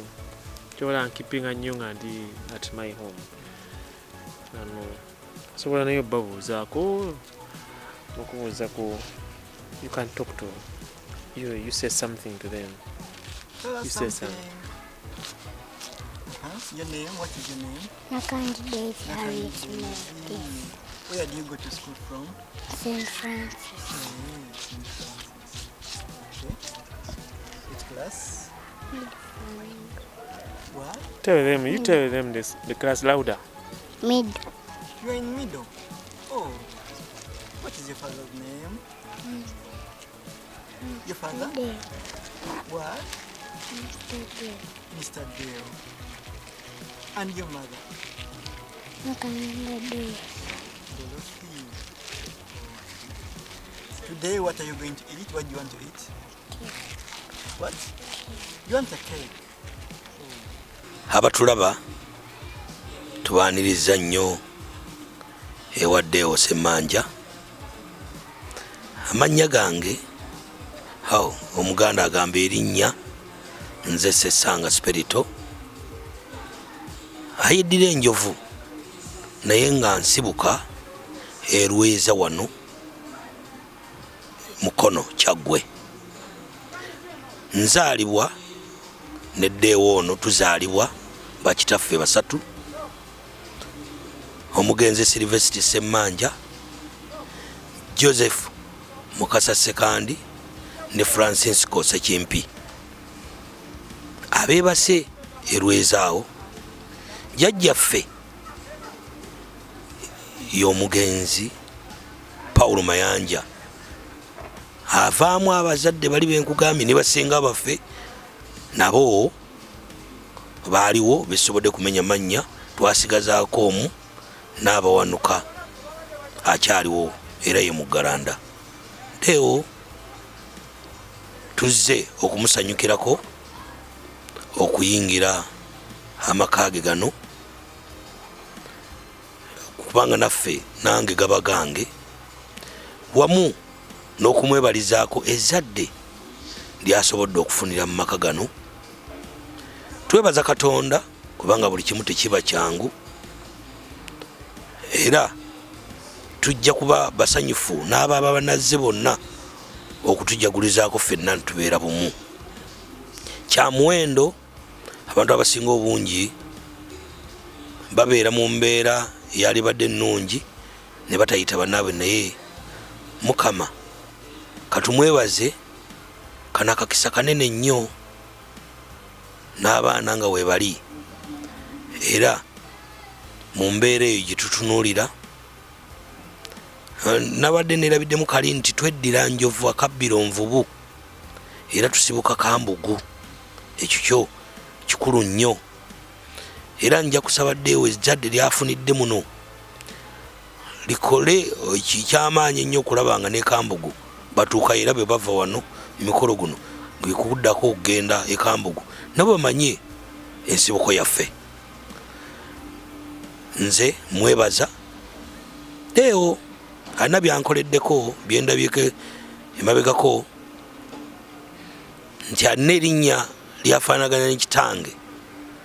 kyobola nkipinga nnyo nga ndi at my home ano sobola naye obabuuzaako okubuuza ku you can talk to you, you say something to them. Tell us You say something. something. Huh? Your name? What is your name? Nakandi Daisy Harriet Meredith. Where do you go to school from? St. Francis. St. Francis. Okay. Which class? What? Tell them, you tell them this, the class louder. Mid. You are in middle. Oh. What is your father's name? Your father? Dale. What? Mr. Dale. Mr. Dale. And your mother? Nakanda Dale. Dorothy. Today, what are you going to eat? What do you want to eat? Cake. What? You want a cake? Abatulaba tubaaniriza nnyo ewaddeewo Semmanja. Amannya gange awo Omuganda agamba erinnya nze Ssessanga Spirito ayiddira enjovu naye nga nsibuka erweza wano Mukono Kyaggwe. Nzaalibwa neddeewo ono tuzaalibwa bakitaffe basatu, omugenzi Silvesiti Semmanja, Joseph Mukasa Ssekandi ne Francisco Sekimpi abeebase erwezaawo. Jjajjaffe y'omugenzi Paulo Mayanja avaamu abazadde bali benkugambye ne basenga baffe nabo baaliwo besobodde kumenya mannya, twasigazaako omu n'abawanuka akyaliwo era ye Muggalanda. Deo tuzze okumusanyukirako okuyingira amaka ge gano kubanga naffe nange gaba gange, wamu n'okumwebalizaako ezzadde lyasobodde okufunira mu maka gano. Twebaza Katonda kubanga buli kimu tekiba kyangu, era tujja kuba basanyufu n'abaaba banazze bonna okutujagulizaako ffenna nitubeera bumu. Kya muwendo abantu abasinga obungi babeera mu mbeera eyalibadde ennungi ne batayita bannaabwe, naye Mukama katumwebaze kano akakisa kanene nnyo n'abaana nga weebali, era mu mbeera eyo gye tutunuulira. Nabadde neerabiddemu kali nti tweddira njovu akabbiro nvubu era tusibuka Kambugu, ekyo kyo kikulu nnyo. Era nja kusaba ddeewo ezzadde lyafunidde muno likole ekyamaanyi ennyo okulaba nga ne Kambugu batuukayo, era bwe bava wano mu mikolo guno gwekuddako okugenda e Kambugu nabo bamanye ensibuko yaffe. Nze mwebaza Deo alina byankoleddeko byendabyeko emabegako nti alina erinnya lyafaanagana ne kitange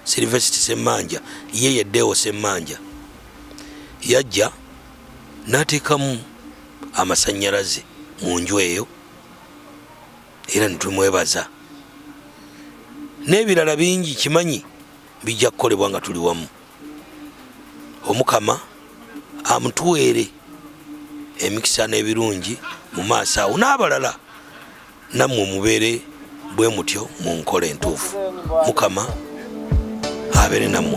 Silvesiti Semmanja, ye ye Deo Semmanja. Yajja n'ateekamu amasannyalaze mu nju eyo era ne tumwebaza n'ebirala bingi kimanyi bijja kukolebwa nga tuli wamu. Omukama amutuweere emikisa n'ebirungi mu maaso awo n'abalala nammwe mubeere bwe mutyo mu nkola entuufu. Mukama abeere nammwe.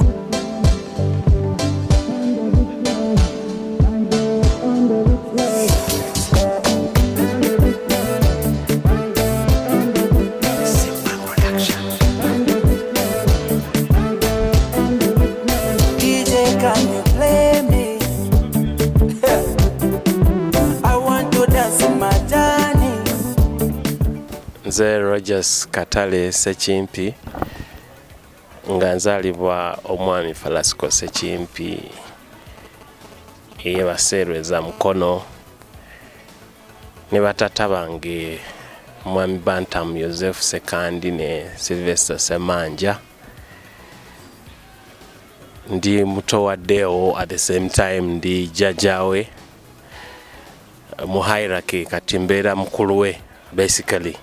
Nze Rogers Katale Sekimpi, nga nzaalibwa omwami Falasco Sekimpi eyebaseerweza Mukono, ne batata bange mwami Bantam Joseph Sekandi ne Sylvester Semanja. Ndi muto wa Deo, at the same time ndi jjajjaawe mu hierarchy, kati mbeera mukulu we. Basically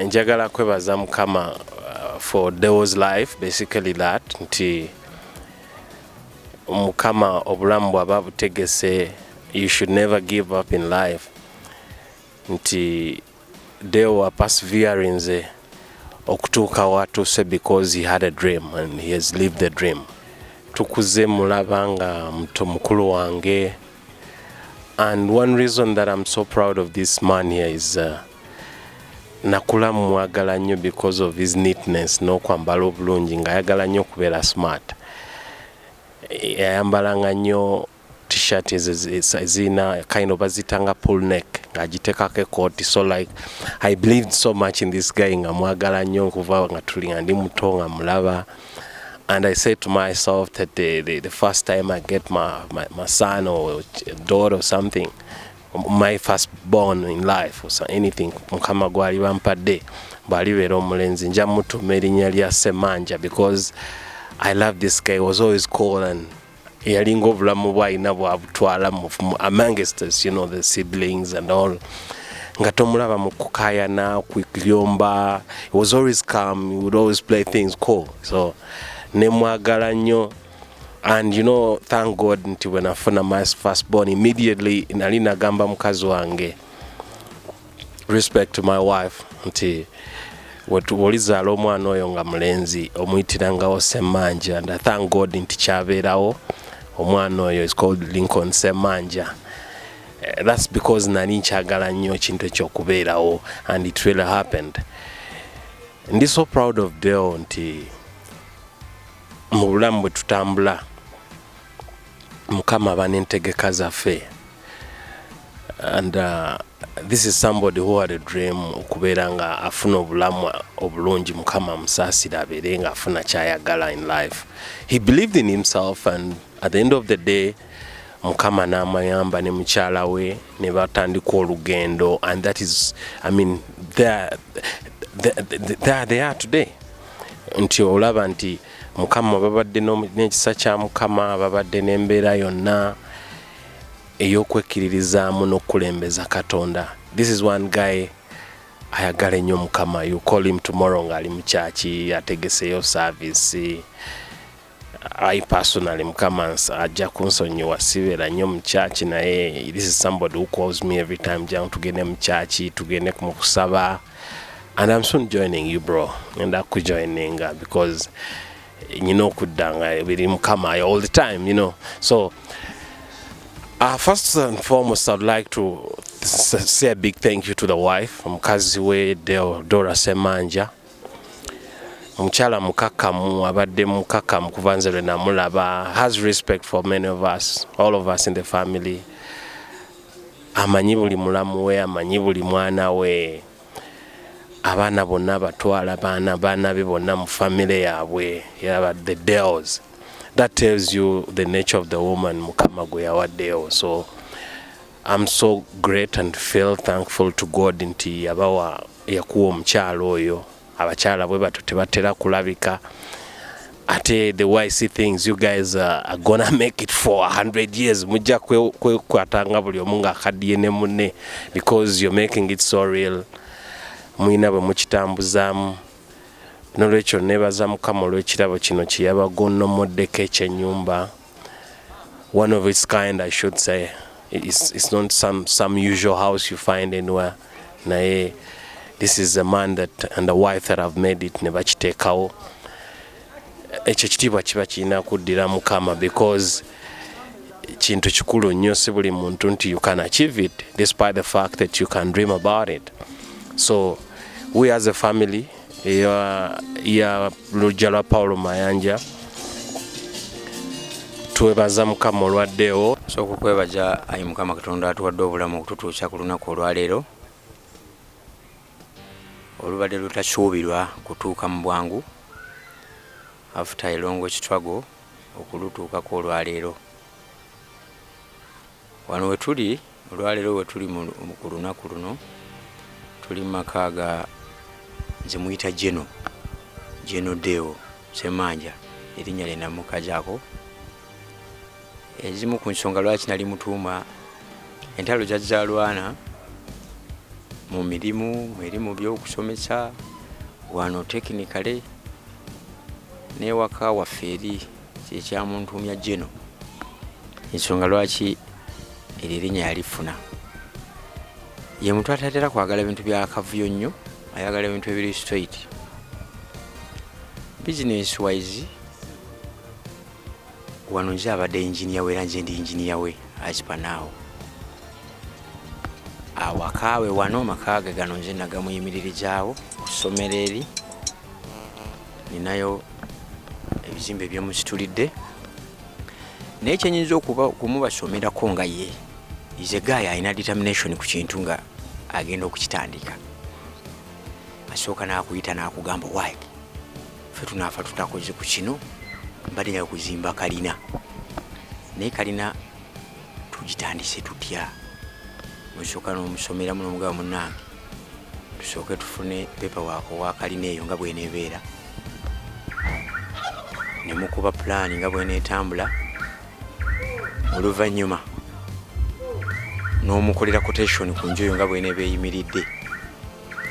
njagala kwebaza Mukama for Deo's life, basically that nti Mukama obulamu bw'aba butegese, you should never give up in life, nti Deo aperseveringze okutuuka watuuse because he had a dream and he has lived the dream. Tukuze mulaba nga muto mukulu wange, and one reason that I'm so proud of this man here is nakula mwagala nnyo because of his neatness n'okwambala obulungi, ng'ayagala nnyo okubeera smart. Yayambalanga nnyo T-shirt ezirina kind of bazitanga pull neck, ng'agiteekako ekooti. So like I believed so much in this guy, nga mwagala nnyo okuva nga tuli nga ndi muto nga mulaba. And I said to myself that the first time I get my son or daughter or something, my first born in life or so, anything Mukama gwali bampadde, bw'alibeera omulenzi, nja mutuma erinnya lya Semanja because I love this guy. He was always cool and yalinga obulamu bwalina bwabutwala amongst us, the siblings and all, nga tomulaba mu kukayana, kuyomba. He was always calm. He would always play things cool, so nemwagala nnyo. And thank God nti bwe nafuna my first born, immediately nali nagamba mukazi wange, respect to my wife, nti bw'olizaala omwana oyo nga mulenzi, omuyitirangawo Semanja. And I thank God nti kyabeerawo. Omwana oyo is called Lincoln Semanja. That's because nali nkyagala nnyo ekintu ekyokubeerawo, and it really happened. Ndi so proud of Deo nti mu bulamu bwe tutambula, Mukama aba n'entegeka zaffe, and this is somebody who had a dream okubeera nga afuna obulamu obulungi. Mukama amusaasira abeere nga afuna kyayagala in life. He believed in himself, and at the end of the day Mukama n'amayamba ne mukyala we ne batandika olugendo, and that is, I mean, there they are today, nti olaba nti Mukama babadde n'ekisa kya Mukama, babadde n'embeera yonna ey'okwekkiririzaamu n'okukulembeza Katonda. This is one guy ayagala ennyo Mukama. You call him tomorrow ng'ali mu kyaki, ategeseyo service. I personally, Mukama ajja kunsonyiwa, sibeera nnyo mu kyaki, naye this is somebody who calls me every time, "Jangu tugende mu kyaki, tugende mu kusaba." And I'm soon joining you, bro. Ngenda kujoininga because nyina okudda nga biri Mukama all the time. So first and foremost, I'd like to say a big thank you to the wife, mukazi we Dora Semanja. Omukyala mukakamu, abadde mukakamu kuva nze lwe namulaba, has respect for many of us, all of us in the family. Amanyi buli mulamu we, amanyi buli mwana we, abaana bonna abatwala, baana be bonna mu family yaabwe, yaba the Dales. That tells you the nature of the woman Mukama gwe yawaddeyo. So I'm so great and feel thankful to God nti yabawa, yakuwa omukyalo oyo. Abakyala bwe batyo tebatera kulabika. Ate the way I see things, you guys are gonna make it for 100 years. Mujja kwekwatanga buli omu ng'akaddiye ne munne because you're making it so real. Mwina bwe mukitambuzaamu. Nolwekyo nebaza Mukama olw'ekirabo kino kye yabagonnomoddeko ekyennyumba, one of its kind, I should say. It's not some usual house you find anywhere, naye this is a man that and a wife that have made it ne bakiteekawo. Ekyo ekitiibwa kiba kirina kuddira Mukama because kintu kikulu nnyo, si buli muntu nti you can achieve it despite the fact that you can dream about it. So we as a family ya lujja lwa Paulo Mayanja twebaza Mukama olwaddewo. Sooka okwebaza ayi Mukama Katonda atuwadde obulamu okututuusa ku lunaku olwaleero. Olubadde lutasuubirwa kutuuka mu bwangu after a long struggle okulutuukako olwaleero. Wano wetuli olwaleero, wetuli ku lunaku luno, tuli mu maka ga, nze muyita Geno, Geno Deo Semanja, erinnya lye namukazaako. Ezimu ku nsonga lwaki nali mutuuma, entalo zazzaalwana mu mirimu eri mu byokusomesa wano technically n'ewaka waffe eri kyekyamuntuumya Geno. Ensonga lwaki eryo erinnya yalifuna, ye muntu atatera kwagala bintu bya kavuyo nnyo, ayagala ebintu ebiri straight. Business wise, wano nze abadde engineer we, era nze ndi engineer we as per now. Awakaawe wano, amaka ge gano nze nagamuyimiririzaawo. Ku ssomero eri ninayo ebizimbe byemusitulidde, naye kyenyinza okuba kumubasomerako nga ye is a guy alina determination ku kintu. Nga agenda okukitandika, asooka n'akuyita n'akugamba, "Why ffe tunaafa tutakoze ku kino? Mbadde nyaga kuzimba kalina, naye kalina tugitandise tutya?" Osooka n'omusomeramu n'omugaba, "Munnange, tusooke tufune paperwork wa kalina eyo nga bweneebeera," ne mukuba pulaani nga bweneetambula. Oluvannyuma n'omukolera quotation ku nju eyo nga bweneeba eyimiridde,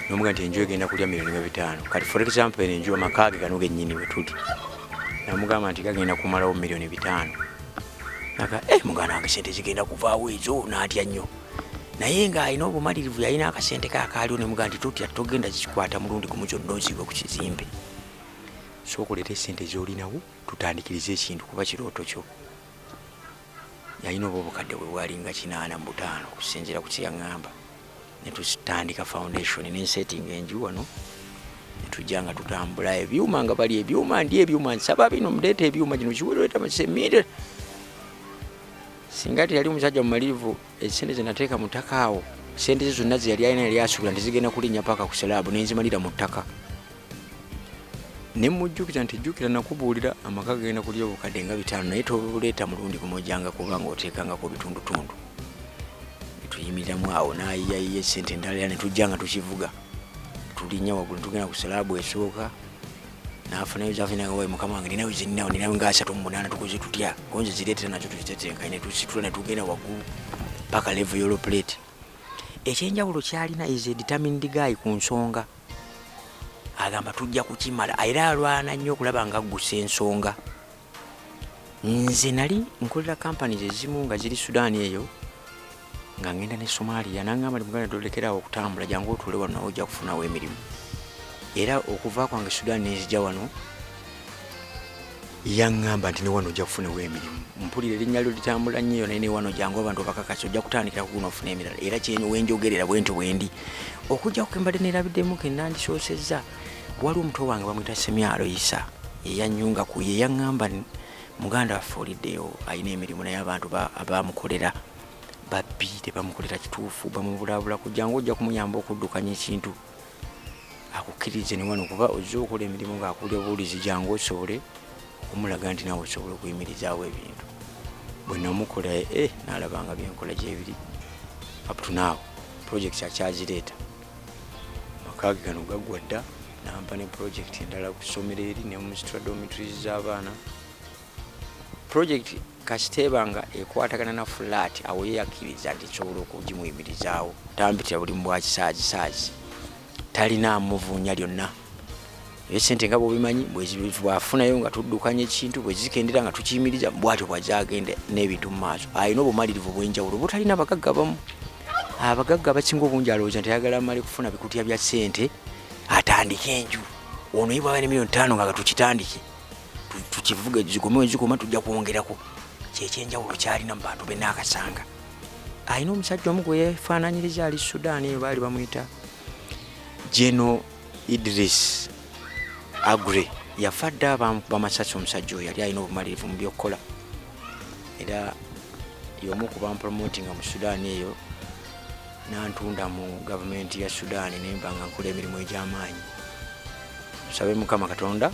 nomuga nti enju egenda kulya miliyoni nga 5. Kati for example, eno enju, amaka ge gano gennyini we tuli, namugamba nti gagenda kumalawo miliyoni 5. Naga, "Eh, muganda wange, sente zigenda kuvaawo ezo." N'atya nnyo, naye ng'alina obumalirivu, yalina akasente ke akaaliwo. Nemugaa nti, "Totya, togenda zikwata mulundi gumu zonna ozibwe ku kizimbe. Sooka oleete esente z'olinawo, tutandikirize ekintu, kuba kirooto kyo." Yalina oba obukadde bwe bwalinga 85 okusinziira ku kyeyaŋŋamba. Ne tutandika foundation nensetinga enju wano, netujja nga tutambula ebyuma, nga bali ebyuma, ndi ebyuma, nsaba bino, muleeta ebyuma, kino kiwereeta semire. Singa teyali omusajja mumalirivu, esente zenateeka mu ttaka awo, sente ze zonna zeyali alina, yali asuubira nti zigenda kulinnya paka ku slab, nenzimalira mu ttaka. Nemujjukiza nti, "Jjukira nakubuulira amaka gagenda kulya obukadde nga 5, naye tobuleeta mulundi gumu, ojjanga kuba nga oteekangako bitundutundu." Netuyimiriramu awo, nayiyayiya esente endala, era netujja nga tukivuga, tulinnya waggulu, tugenda ku slab esooka, nafunayo zafunagawayi, "Mukama wange, ninayo zininawo, ninayo nga 38, tukoze tutya?" Gonze zireetera nazo tuzitetenkanye, netusitula netugenda waggulu paka level yellow plate. Ekyenjawulo kyalina, is a determined guy ku nsonga. Agamba tujja kukimala, era alwana nnyo okulaba nga aggusa ensonga. Nze nali nkolera companies ezimu nga ziri Sudan eyo, nga ngenda ne Somalia. Nangamba ti, "Muganda, tolekerawo okutambula, jangu otuule wano, nawe ojja kufunawo emirimu." Era okuva kwange Sudan nenzija wano, yaŋŋamba nti, "Ne wano ojja kufunawo emirimu, mpulira erinnya lyo litambula nnyo eyo, naye ne wano jangu, abantu bakakasa, ojja kutandikira ku guno ofuna emirala." Era wenjogerera bwentyo bwendi okujja kukembadde nerabiddemu kenandisoosezza. Waliwo omuto wange bamwita Semyalo Isa, yeyanyunga ku ye, yaŋŋamba, "Muganda waffe oliddeyo alina emirimu, naye abantu abamukolera babbi, tebamukolera kituufu, bamubulaabula. Kujjanga ojja kumuyamba okuddukanya ekintu, akukkirize ne wano, kuba ozze okola emirimu ng'akulya buwulizi, jangu osobole okumulaga nti naawe osobola okuyimirizaawo ebintu." Bwe namukola, nalaba nga byenkola gyebiri. Up to now project akyazireeta. Maka ge gano gaggwa dda, nampa ne project endala ku ssomero eri ne mu dormitories z'abaana. Project kasiteeba nga ekwatagana na flat, awo ye yakkiriza nti nsobola okugimuyimirizaawo. Tampitira buli mu bwakisaazi, talina muvuunya lyonna. Esente nga bwobimanyi, bwafunayo nga tuddukanya ekintu, bwezikendera nga tukiyimiriza. Bwatyo bwazagenda n'ebintu mu maaso. Alina obumalirivu bwenjawulo butalina bagagga bamu. Abagagga abasinga obungi alowooza nti ayagala amale kufuna bikutya bya ssente atandike enju. Ono ye bwaba ne miliyoni 5 nga tukitandike, tukivuge, zikome zikoma, tujja kwongerako. Kyekyenjawulo kyalina mu bantu benaakasanga. Alina omusajja omu gwe yefaananyiriza ali Sudan eyo, baali bamuyita Geno Idris Agre, yafa dda, bamukuba masasi. Omusajja oyo yali alina obumalirivu mu byokukola, era y'omu ku bampromotinga mu Sudan eyo. Nantunda mu gavumenti ya Sudan nemba nga nkola emirimu egy'amaanyi. Tusabe Mukama Katonda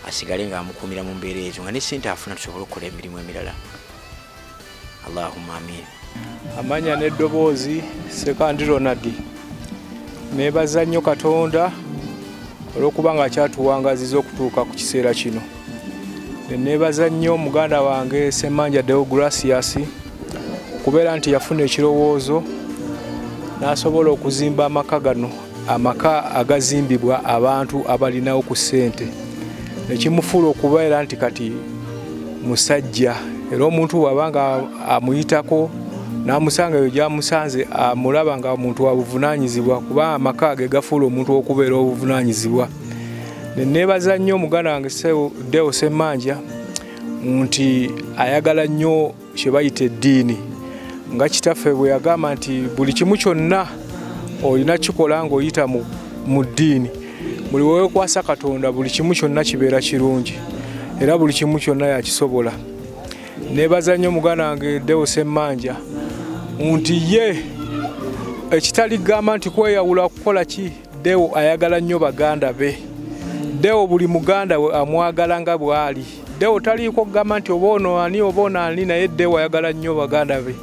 asigale nga amukuumira mu mbeera ezo, nga ne ssente afuna tusobole okukola emirimu emirala. Allahumma amin. Amanya n'eddoboozi Ssekandi Ronald. Neebaza nnyo Katonda olw'okuba nga akyatuwangaaziza okutuuka ku kiseera kino. Neebaza nnyo muganda wange Ssemanja Deogratias okubeera nti yafuna ekirowoozo n'asobola okuzimba amaka gano, amaka agazimbibwa abantu abalinawo ku ssente, nekimufuula okubeera nti kati musajja, era omuntu bw'aba nga amuyitako n'amusanga eyo gy'amusanze amulaba nga omuntu wa buvunaanyizibwa, kuba amaka ge gafuula omuntu okubeera obuvunaanyizibwa. Neebaza nnyo muganda wange Deo Ssemanja nti ayagala nnyo kye bayita eddiini, nga kitaffe bwe yagamba nti buli kimu kyonna olina kikola ng'oyita mu ddiini, buli weekwasa Katonda buli kimu kyonna kibeera kirungi, era buli kimu kyonna yakisobola. Neebaza nnyo muganda wange Deo Ssemanja nti ye ekitali kugamba nti kweyawula kukola ki, Deo ayagala nnyo baganda be. Deo buli muganda we amwagala nga bw'ali. Deo taliiko kugamba nti oba ono ani oba ono ani, naye Deo ayagala nnyo baganda be.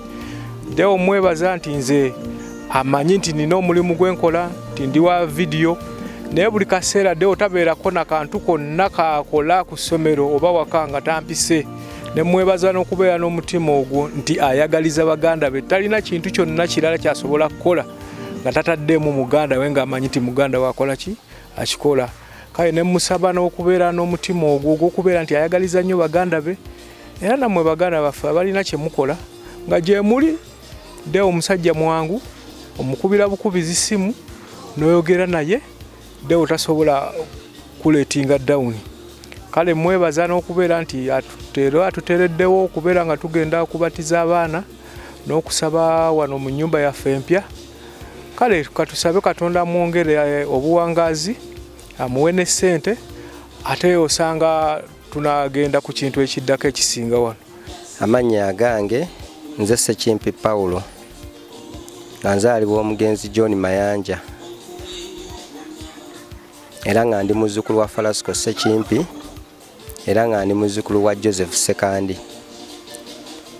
Deo mwebaza nti nze amanyi nti nina omulimu gwe nkola, nti ndi wa vidiyo, naye buli kaseera Deo tabeerako na kantu konna kakola ku ssomero oba waka nga tampise. Ne mwebaza n'okubeera n'omutima ogwo nti ayagaliza baganda be, talina kintu kyonna kirala ky'asobola kukola nga tataddeemu muganda we, ng'amanyi nti muganda we akola ki, akikola. Kale ne musaba n'okubeera n'omutima ogwo ogw'okubeera nti ayagaliza nnyo baganda be, era nammwe baganda baffe abalina kye mukola nga gye muli. Deo omusajja mwangu, omukubira bukubizi simu n'oyogera naye, Deo tasobola kuleetinga down. Kale mwebaza n'okubeera nti atuteereddewo okubeera nga tugenda kubatiza abaana n'okusaba wano mu nnyumba yaffe empya. Kale katusabe Katonda amwongere obuwangaazi, amuwe ne ssente, ate osanga tunagenda ku kintu ekiddako ekisinga wano. Amannya agange nze Ssekimpi Paulo, nga nzaalibwa omugenzi John Mayanja, era nga ndi muzzukulu wa Falasco Ssekimpi, era nga ndi muzzukulu wa Joseph Ssekandi.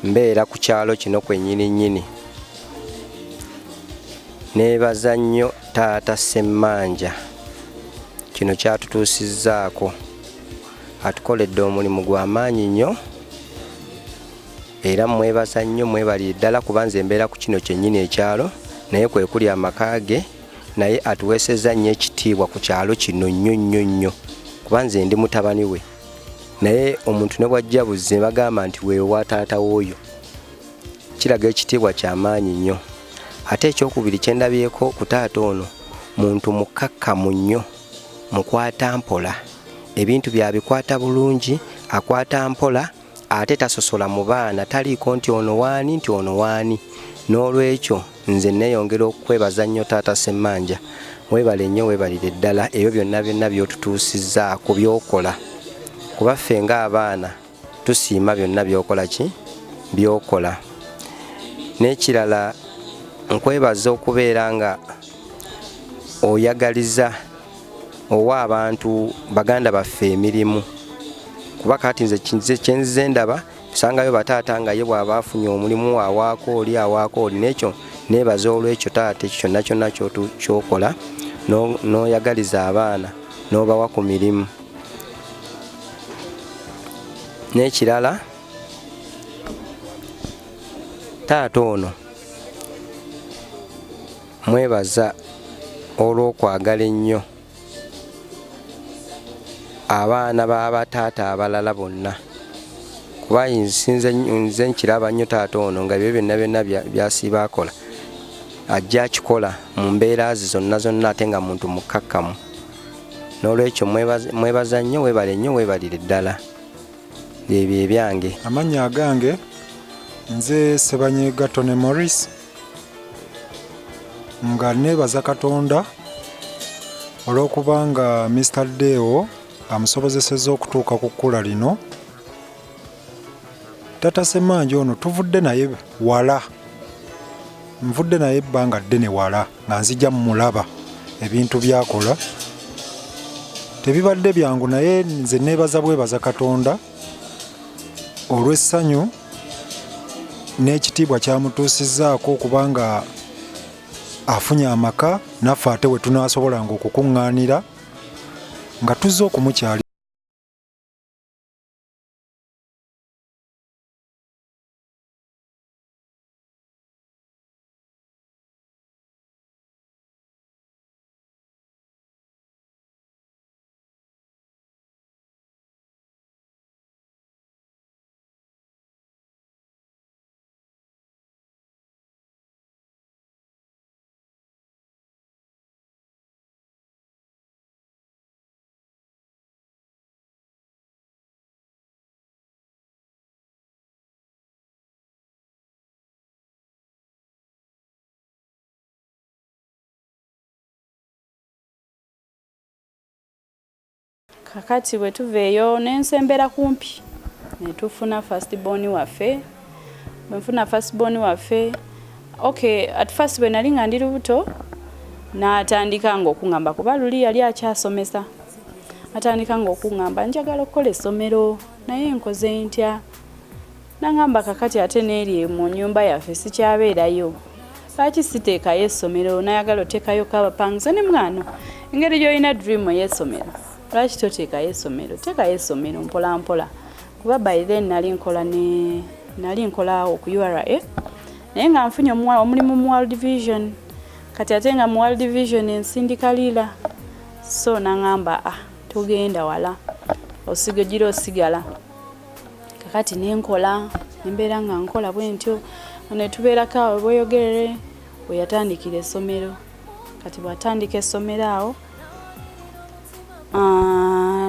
Mbeera ku kyalo kino kwennyini nnyini. Neebaza nnyo taata Ssemanja, kino kyatutuusizzaako, atukoledde omulimu gwa maanyi nnyo, era mwebaza nnyo, mwebalire ddala, kuba nze mbeera ku kino kyennyini ekyalo, naye kwe kuli amaka ge, naye atuweesezza nnyo ekitiibwa ku kyalo kino nnyo nnyo nnyo, kuba nze ndi mutabani we, naye omuntu ne bw'ajja buzze bagamba nti weewa taata w'oyo, kiraga ekitiibwa kyamaanyi nnyo. Ate ekyokubiri kye ndabyeko ku taata ono, muntu mukkakkamu nnyo, mukwata mpola, ebintu byabikwata bulungi, akwata mpola, ate tasosola mu baana, taliiko nti ono waani nti ono waani. N'olwekyo nze neeyongera okwebaza nnyo taata Ssemanja, weebale nnyo, weebalire ddala ebyo byonna byonna by'otutuusizzaako by'okola, kuba ffe ng'abaana tusiima byonna by'okola ki by'okola. N'ekirala nkwebaza okubeera nga oyagaliza owa abantu baganda baffe emirimu, kuba kati nze kyenzize ndaba tusangayo bataata nga ye bw'aba afunye omulimu awaako oli awaako oli, n'ekyo neebaza olw'ekyo taata, ekyo kyonna kyonna ky'okola n'oyagaliza abaana n'obawa ku mirimu. N'ekirala taata ono mwebaza olw'okwagala ennyo abaana b'abataata abalala bonna, kuba nze nkiraba nnyo taata ono nga ebyo byonna byonna by'asiiba akola ajja akikola mu mbeera ze zonna zonna, ate nga muntu mukkakkamu. N'olwekyo mwebaza nnyo, weebale nnyo, weebalire ddala ebyo ebyange. Amannya agange nze Ssebanyega Tony Morris, nga neebaza Katonda olw'okubanga Mr. Deo amusobozesezza okutuuka ku kkula lino. Taata Ssemanja ono tuvudde naye wala, Nvudde naye ebbanga ddene wala nga nzija mmulaba ebintu by'akola tebibadde byangu, naye nze neebaza bwebaza Katonda olw'essanyu n'ekitiibwa kyamutuusizzaako okubanga afunye amaka naffe ate we tunaasobolanga okukuŋŋaanira nga tuzze okumukyalira. Kakati bwe tuva eyo nensembera kumpi ne tufuna first born waffe. Bwe nfuna first born waffe, okay, at first bwe nali nga ndi lubuto n'atandika ng'okuŋŋamba, kuba luli yali akyasomesa, atandika ng'okuŋŋamba njagala okukola essomero naye nkoze ntya? N'aŋŋamba kakati ate n'eri mu nnyumba yaffe sikyabeerayo, lwaki siteekayo essomero? Nayagala oteekayo kabapangisa ne mwana, engeri gy'olina dream ey'essomero, lwaki toteekayo essomero? Teekayo essomero mpola mpola. Kuba by then nali nkola ne nali nkola awo ku URA, naye nga nfunye omulimu mu World Vision. Kati ate nga mu World Vision ensindika Lira, so n'aŋŋamba ah, togenda wala, osiga gira osigala. Kakati nenkola nembeera nga nkola bwe ntyo ne tubeerako awo bweyogerere we yatandikira essomero. Kati bw'atandika essomero awo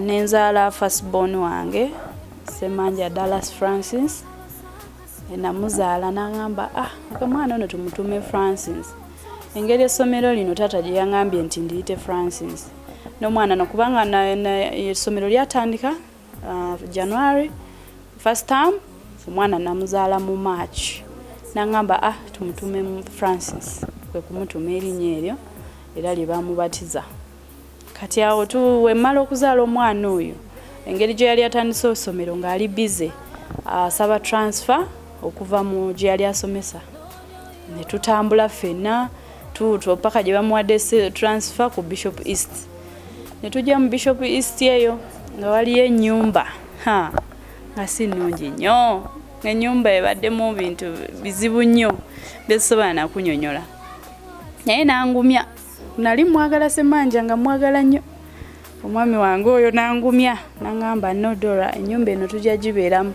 nenzaala first born wange Ssemanja Dallas Francis. Namuzaala n'aŋŋamba ah, omwana ono tumutuume Francis, engeri essomero lino taata gye yaŋŋambye nti ndiyite Francis n'omwana no, kubanga essomero lyatandika January first term, omwana namuzaala mu March. N'aŋŋamba ah, tumutuume Francis, kwe kumutuuma erinnya eryo era lye baamubatiza. Kati awo wemmala okuzaala omwana oyo, engeri gye yali atandise essomero ng'ali busy asaba transfer okuva mu gye yali asomesa, ne tutambula ffenna tuutwo paka gye bamuwadde transfer ku Bishop East. Ne tujja mu Bishop East eyo nga waliyo ennyumba ha nga si nnungi nnyo, ng'ennyumba ebaddemu bintu bizibu nnyo byesobola nakunyonyola, naye nangumya. Nali mwagala Ssemanja, nga mwagala nnyo omwami wange oyo, nangumya nangamba no Dora, ennyumba eno tujja gibeeramu,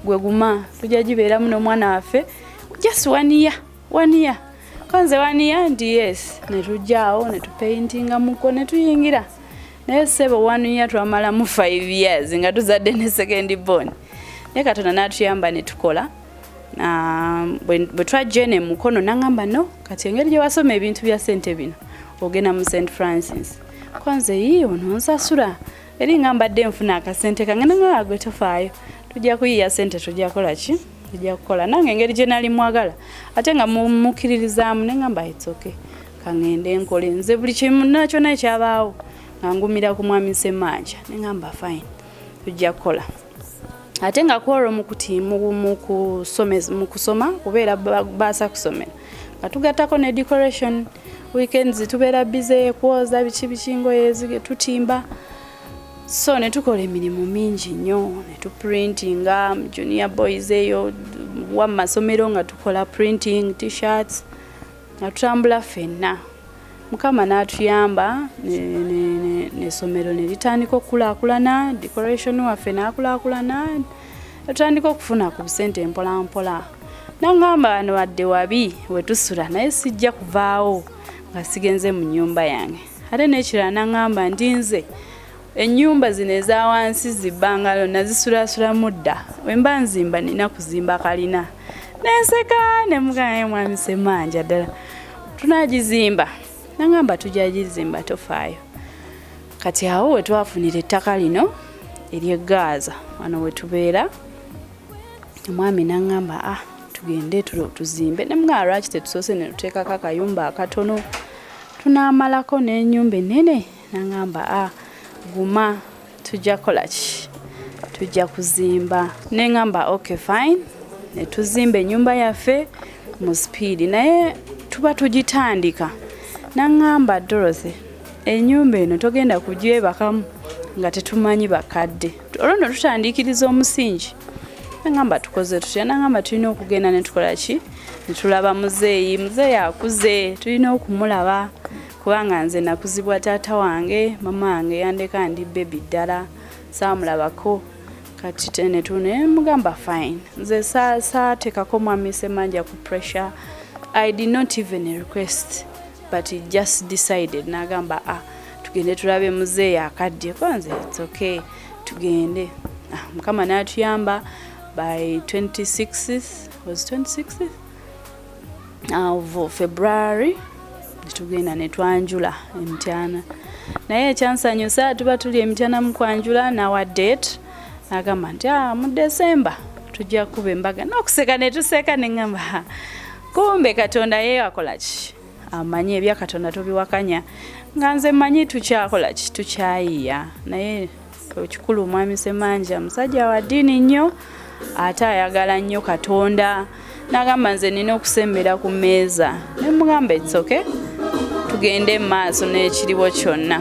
gwe guma, tujja gibeeramu n'omwana waffe, just one year, one year konze one year nti yes. Ne tujja awo ne tupaintinga muko ne tuyingira, naye ssebo one year twamalamu 5 years nga tuzadde ne second born. Naye Katonda n'atuyamba ne tukola. Bwe twajja eno emukono nangamba no, kati engeri gye wasoma ebintu bya ssente bino ogenda mu St Francis. Kwanze yii ono nsasula eri nga mbadde nfuna akasente kange, nangamba gwe tofaayo, tujja kuyiiya ssente, tujja kukola ki, tujja kukola. Nange engeri gye nali mwagala ate nga mukkiririzaamu, nengamba it's okay, kaŋŋende nkole. Nze buli kimu nakyona ekyabaawo nga ngumira ku mwami Ssemanja, nengamba fine, tujja kukola. Ate nga kwolwo mu kusoma kubeera baasa kusomera nga tugattako ne decoration, weekends tubeera busy kwoza biki biki, ngoye tutimba, so ne tukola emirimu mingi nnyo, ne tuprintinga junior boys eyo wa masomero nga tukola printing T-shirts, nga tutambula ffenna. Mukama n'atuyamba n'essomero ne litandika okukulaakulana, decoration waffe n'akulaakulana, tutandika okufuna ku busente mpola mpola. Naŋŋamba wano wadde wabi we tusula, naye sijja kuvaawo nga sigenze mu nnyumba yange. Ate n'ekirala naŋŋamba nti nze ennyumba zino eza wansi zibbangalo nazisulasulamu dda, bwe mba nzimba nina kuzimba kalina. Nenseka ne mugamba mwami Ssemanja ddala tunagizimba? Naŋŋamba tujja gizimba, tofaayo. Kati awo we twafunira ettaka lino ery'e Gaaza wano we tubeera, omwami naŋŋamba ah, Tugende tuzimbe. Nemugamba lwaki tetusoose ne tuteekako akayumba akatono, tunaamalako n'ennyumba ennene? Nangamba guma, tujja kukola ki, tujja kuzimba. Neŋŋamba okay fine, ne tuzimba ennyumba yaffe mu sipiidi, naye tuba tugitandika. Naŋŋamba, Dorothy, ennyumba eno togenda kugyebakamu nga tetumanyi bakadde. Olwo nno tutandikiriza omusingi. Naŋŋamba tukoze tutya? Naŋŋamba tulina okugenda ne tukola ki, ne tulaba muzeeyi. Muzeeyi akuze, tulina okumulaba, kubanga nze nakuzibwa taata wange, mama wange yandeka ndi baby ddala, saamulabako. Kati nemugamba fine. Nze saateekako mwami Semanja ku pressure. I did not even request, but he just decided, n'agamba tugende tulabe muzeeyi akadde. Ko nze it's okay, tugende. Mukama n'atuyamba, by 26th, was 26th of February, netugenda netwanjula emityana. Naye ekyansanyusa, tuba tuli emityana mu kwanjula, nawa date, nagamba nti mu December tujja kuba embaga. N'okuseka netuseka, neŋŋamba kumbe Katonda ye akola ki, amanyi ebya Katonda tobiwakanya. Nga nze mmanyi tukyakola ki, tukyayiya. Naye ekikulu, omwami Semanja musajja wa ddiini nnyo, ate ayagala nnyo Katonda. Nagamba nze nina okusembera ku mmeeza. Nemugamba it's okay, tugende mu maaso n'ekiriwo kyonna.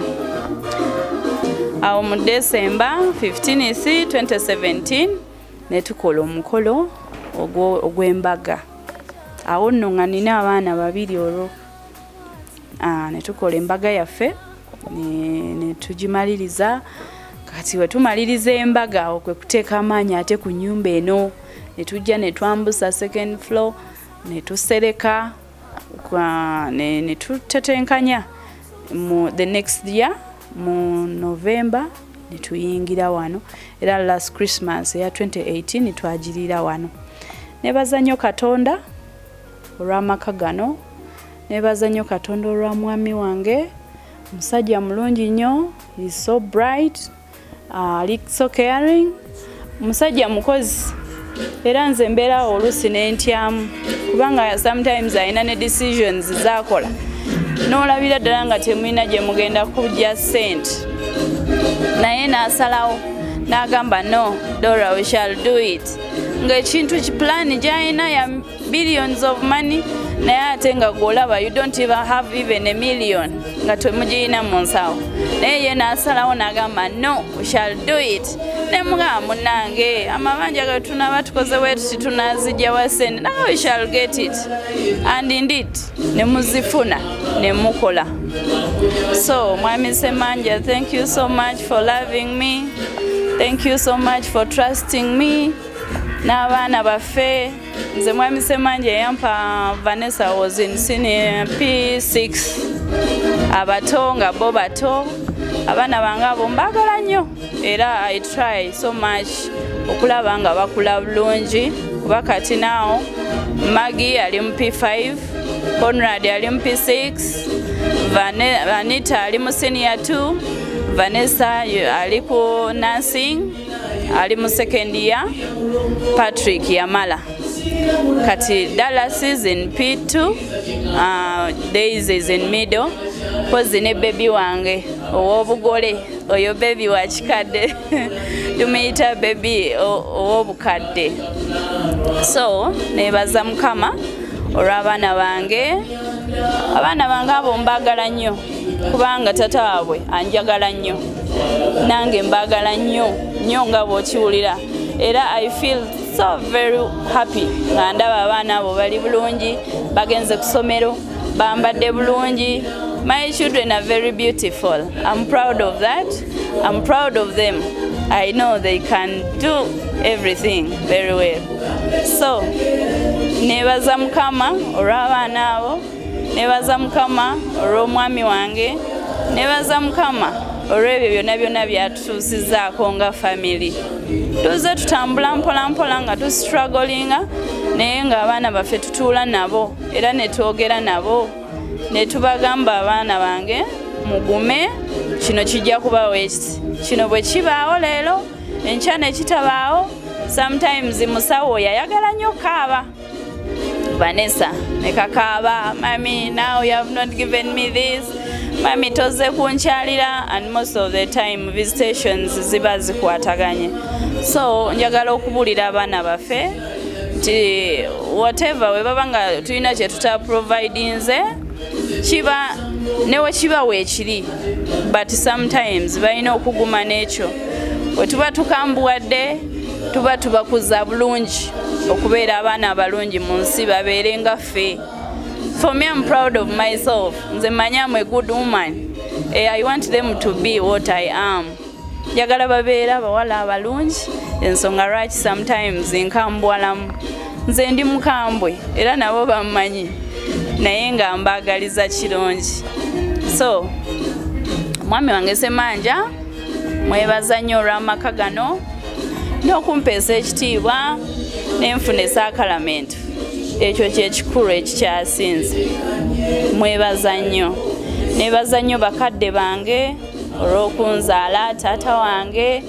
Awo mu December 15 2017 ne tukola omukolo ogw'embaga. Awo nno nga nina abaana babiri. Olwo ne tukola embaga yaffe ne tugimaliriza. Kati we tumaliriza embaga, awo kwe kuteeka amaanyi ate ku nnyumba eno, ne tujja ne twambusa second floor, ne tusereka ne tutetenkanya. Mu the next year mu November ne tuyingira wano, era last Christmas eya 2018 twagirira wano. Nebaza nnyo Katonda olw'amaka gano, nebaza nnyo Katonda olwa mwami wange. Musajja mulungi nnyo, is so bright, ali so caring, musajja mukozi. Era nze mbeerawo oluusi n'entyamu, kubanga sometimes alina ne decisions zakola n'olabira ddala nga temulina gye mugenda kujja ssente, naye n'asalawo n'agamba, "No Dora, we shall do it." Ng'ekintu kipulaani gy'alina ya billions of money, naye ate nga gw'olaba you don't even have even a million, nga temugirina mu nsawo, naye ye n'asalawo n'agamba, "No, we shall do it." Nemugamba, munnange, amabanja ge tunaba tukoze bwe tuti tunazijja sente? Naye we shall get it, and indeed ne muzifuna ne mukola. So mwami Semanja, thank you so much for loving me, thank you so much for trusting me n'abaana baffe. Nze mwami Semanja yampa Vanessa, was in senior P6, abato nga bo bato. Abaana bange abo mbaagala nnyo, era I try so much okulaba nga bakula bulungi, kuba kati naawo Maggie ali mu P5, Conrad ali mu P6, Vanita ali mu senior 2, Vanessa ali ku nursing, ali mu second year, Patrick yamala. Kati Dallas is in P2, Daisy is in middle, pozi ne baby wange ow'obugole. Oyo baby wa kikadde, tumuyita baby ow'obukadde. So nebaza Mukama olw'abaana bange. Abaana bange abo mbaagala nnyo, kubanga tata waabwe anjagala nnyo, nange mbaagala nnyo nnyo nga bw'okiwulira. Era I feel so very happy nga ndaba abaana abo bali bulungi, bagenze ku ssomero, bambadde bulungi. My children are very beautiful. I'm proud of that, I'm proud of them. I know they can do everything very well. So nebaza Mukama olw'abaana abo, nebaza Mukama olw'omwami wange, nebaza Mukama olw'ebyo byonna byonna byatutuusizaako nga family. Tuze tutambula mpola mpola nga tustrugglinga, naye ng'abaana baffe tutuula nabo era ne twogera nabo ne tubagamba, "Abaana bange, mugume, kino kijja kubawo ekiti. Kino bwe kibaawo leero, enkya ne kitabaawo." Sometimes musawo oyo ayagala nnyo kaaba. Vanessa ne kakaaba, "Mummy, now you have not given me this. Mummy, tozze kunkyalira." And most of the time visitations ziba zikwataganye. So njagala okubuulira abaana baffe nti whatever we baba nga tulina kye tutaprovidinze, kiba newe kiba weekiri, but sometimes balina okuguma n'ekyo. Bwe tuba tukambuwadde, tuba tubakuza bulungi okubeera abaana abalungi mu nsi, babeere nga ffe. For me, I'm proud of myself. Nze mmanyi am a good woman. I want them to be what I am. Njagala babeere abawala abalungi. Ensonga lwaki sometimes nkambuwalamu, nze ndi mukambwe era nabo bammanyi, naye nga mbaagaliza kirungi. So mwami wange Semanja mwebaza nnyo olw'amaka gano n'okumpeesa ekitiibwa nenfuna esaakalamentu. Ekyo kyekikulu ekikyasinze. Mwebaza nnyo, nebaza nnyo bakadde bange olw'okunzaala. Taata wange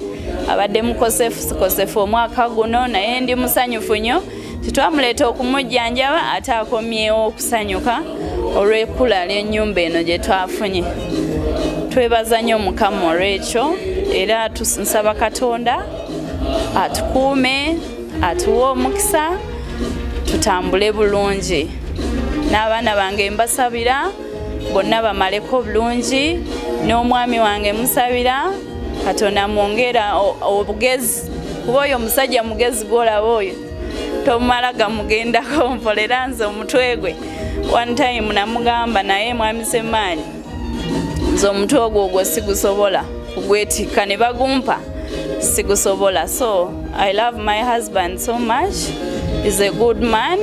abadde mukosefu sikosefu omwaka guno, naye ndi musanyufu nnyo titwamuleeta okumujjanjaba, ate akomyewo okusanyuka olw'ekkula ly'ennyumba eno gye twafunye. Twebaza nnyo Mukama olw'ekyo, era nsaba Katonda atukuume, atuwe omukisa, tutambule bulungi. N'abaana bange mbasabira bonna bamaleko bulungi, n'omwami wange musabira Katonda mwongera obugezi, kuba oyo omusajja mugezi gwolaba oyo, tomala gamugendako mpolera. Nze omutwe gwe, one time namugamba, "Naye mwami Semaanyi, nze omutwe ogwo sigusobola kugwetikka, ne bagumpa sigusobola." So I love my husband so much. Is a good man,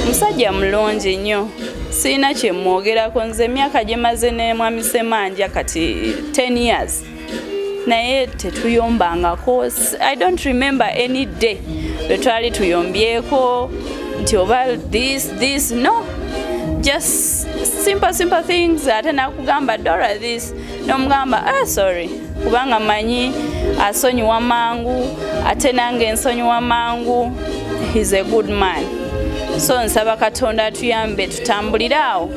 musajja mulungi nnyo, sirina kyemwogerako. Nze emyaka gye maze ne mwami Semanja kati 10 years, naye tetuyombangako. I don't remember any day lwe twali tuyombyeko nti oba this this. No, just simple simple things, ate nakugamba, "Dora, this," nomugamba, "Ah, sorry," kubanga manyi asonyiwa mangu, ate nange nsonyiwa mangu. He's a good man. So nsaba Katonda atuyambe tutambulire awo.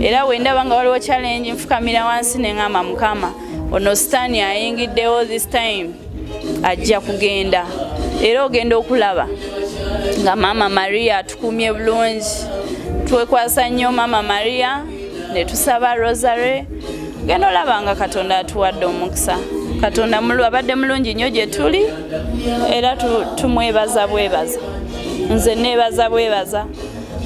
Era wendaba nga waliwo challenge, nfukamira wansi neŋŋamba, "Mukama, ono sitaani ayingiddewo, this time ajja kugenda." Era ogenda okulaba nga Maama Maria atukumye bulungi. Twekwasa nnyo Maama Maria ne tusaba rosary, genda olaba nga Katonda atuwadde omukisa. Katonda abadde mulungi nnyo gye tuli, era tumwebaza bwebaza. Nze neebaza bwebaza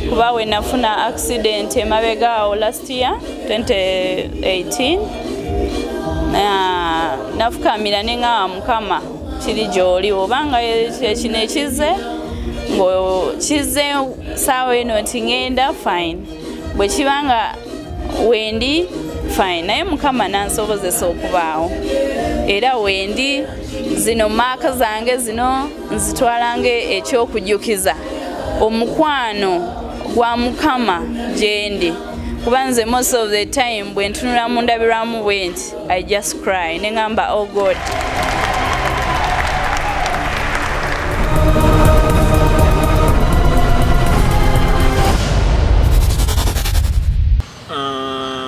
kuba we nafuna accident emabega awo last year 2018, nafukamira neŋŋamba, "Mukama, kiri gy'oli, obanga kino ekize kize saawa eno nti ŋŋenda, fine, bwe kiba nga wendi, fine." Naye Mukama nansobozesa okubaawo era wendi. Zino mark zange zino nzitwalanga ekyokujjukiza omukwano gwa Mukama gyendi, kuba nze most of the time bwe ntunula mu ndabirwamu bwe nti, I just cry ne ŋŋamba, "Oh God."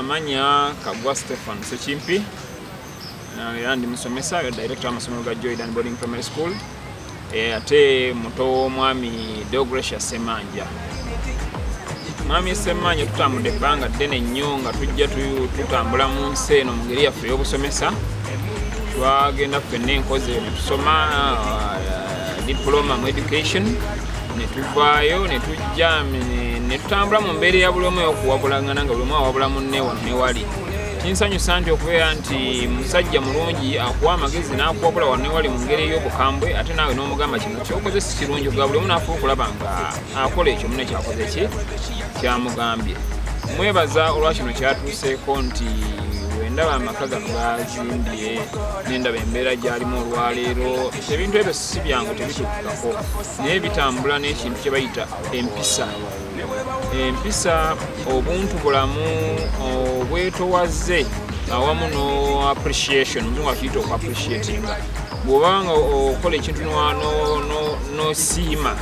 Manya Kagwa Stephen Sekimpi. Era ndi musomesa, director w'amasomero ga Joydan Boarding Primary School. Ate muto w'omwami Deogracious Semanja. Mwami Semanja tutambudde ebbanga ddene nnyo nga tujja tutambula mu nsi eno mu ngeri yaffe ey'obusomesa. Twagenda ffenna enkozi ne tusoma diploma mu education, ne tuvaayo ne tujja ne tutambula mu mbeera ya buli omu ey'okuwabulangana, nga buli omu awabula munne wano ne wali. Kinsanyusa nti okubeera nti musajja mulungi, akuwa amagezi n'akuwabula wano ne wali mu ngeri ey'obukambwe, ate naawe n'omugamba, "Kino kyokoze si kirungi." Ga buli omu n'afuba okulaba nga akola ekyo munne kyakoze ki kyamugambye. Mwebaza olwa kino kyatuuseeko, nti wendaba amaka gano gazimbye, nendaba embeera gyalimu olwaleero, ebintu ebyo si byangu, tebituukikako, naye bitambula n'ekintu kye bayita empisa, empisa, obuntu bulamu, obwetowaze, awamu no appreciation. Omuzungu akiyita oku appreciatinga. Bw'obanga okola ekintu nosiima.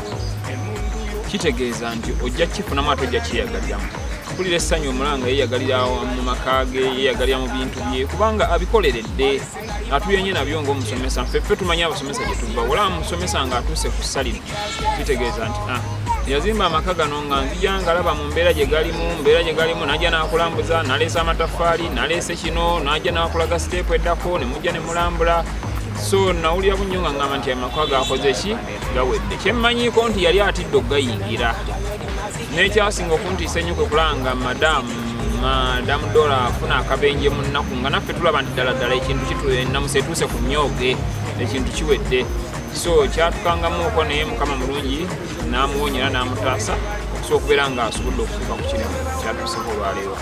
Kitegeeza nti ojja kifunamu ate ojja kyeyagaliramu. Mpulira essanyu omulanga yeeyagalira mu maka ge, yeeyagalira mu bintu bye, kubanga abikoleredde. Atuyenye nabyo ng'omusomesa. Ffe tumanyi abasomesa gye tuva. Olaba musomesa ng'atuuse ku ssa lino, kitegeeza nti yazimba amaka gano nga nzija ngalaba mu mbeera gye galimu, mbeera gye galimu, n'ajja n'akulambuza, n'aleesa amataffaali, n'aleese kino, n'ajja n'akulaga siteepu eddako, ne mujja ne mulambula. So nawulira bunnyo nga ngamba nti amaka gakoze ki, gawedde. Kyemmanyiiko nti yali atidde okugayingira. N'ekyasinga okuntiisa ennyo kwe kulanga madamu Dora afuna akabenje mu nnaku, nga naffe tulaba nti ddala ddala ekintu ennamusa etuuse ku nnyooge, ekintu kiwedde. So kyatukangamuuko, naye Mukama mulungi n'amuwonyera n'amutaasa okusobola okubeera ng'asobodde okutuuka ku kino kyatuuseko olwaleero.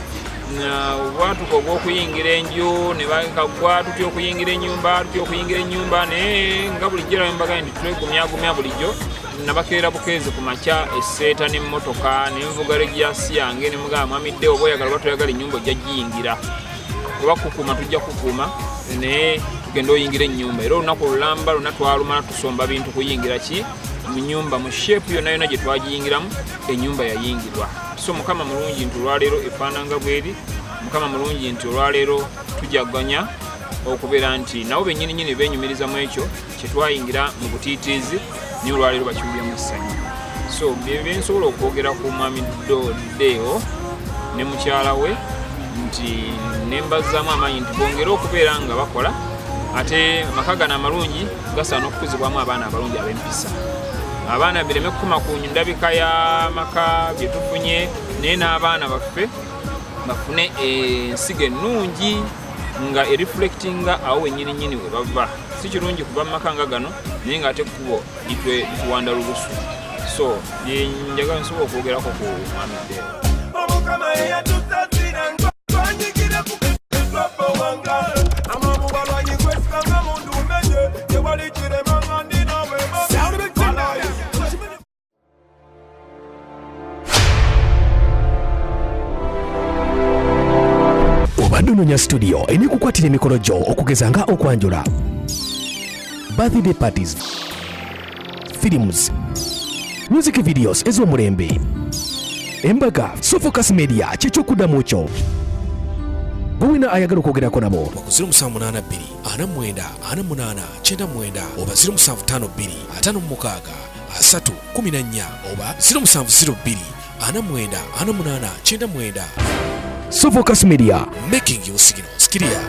Obwatuka obw'okuyingira enju ne bakagwa tutya okuyingira ennyumba, tutya okuyingira ennyumba, naye nga bulijjo era mbaga nti twegumyagumya bulijjo. Nabakeera bukeezi ku makya esseeta n'emmotoka ne nvuga regiasi yange ne mugamba mwami Deo, oba oyagala oba toyagala ennyumba ojja giyingira, oba kukuuma tujja kukuuma, naye tugende oyingira ennyumba. Era olunaku olulamba lwonna twalumala tusomba bintu kuyingira ki mu nnyumba, mu sheepu yonna yonna gye twagiyingiramu ennyumba yayingirwa. So Mukama mulungi nti olwaleero efaananga bweri. Mukama mulungi nti olwaleero tujaganya okubeera nti nabo bennyini nnyini beenyumiriza mu ekyo kye twayingira mu butiitiizi, naye olwaleero bakiwuliramu essanyu. So bye nsobola okwogera ku mwami Deo ne mukyala we, nti ne mbazzaamu amaanyi nti bongere okubeera nga bakola, ate amaka gano amalungi gasaana okukuzibwamu abaana abalungi ab'empisa. Abaana bireme kukoma ku ndabika y'amaka bye tufunye, naye n'abaana baffe bafune ensigo ennungi nga ereflectinga awo wennyini nnyini we bava. Si kirungi kuva mu maka nga gano naye ng'ate ekkubo lituwanda lubusu. So njagala nsobola okwogerako ku mwami Deo. Omukama eyatusasira twanyigire ku amamu balwanyi kwesikanga mundu menye tewali kirema nga ndi nawe. Obadde onoonya studio enekukwatira emikolo gyo, okugeza nga okwanjula, birthday parties, films, music videos ez'omulembe, embaga? Sofocus Media kyekyokuddamu kyo. Gwewina ayagala okwogerako nabo ku 0782 49 48 99 oba 0752 56 3 14 oba 0702 49 48 99. Sofocus Media, making your signals clear.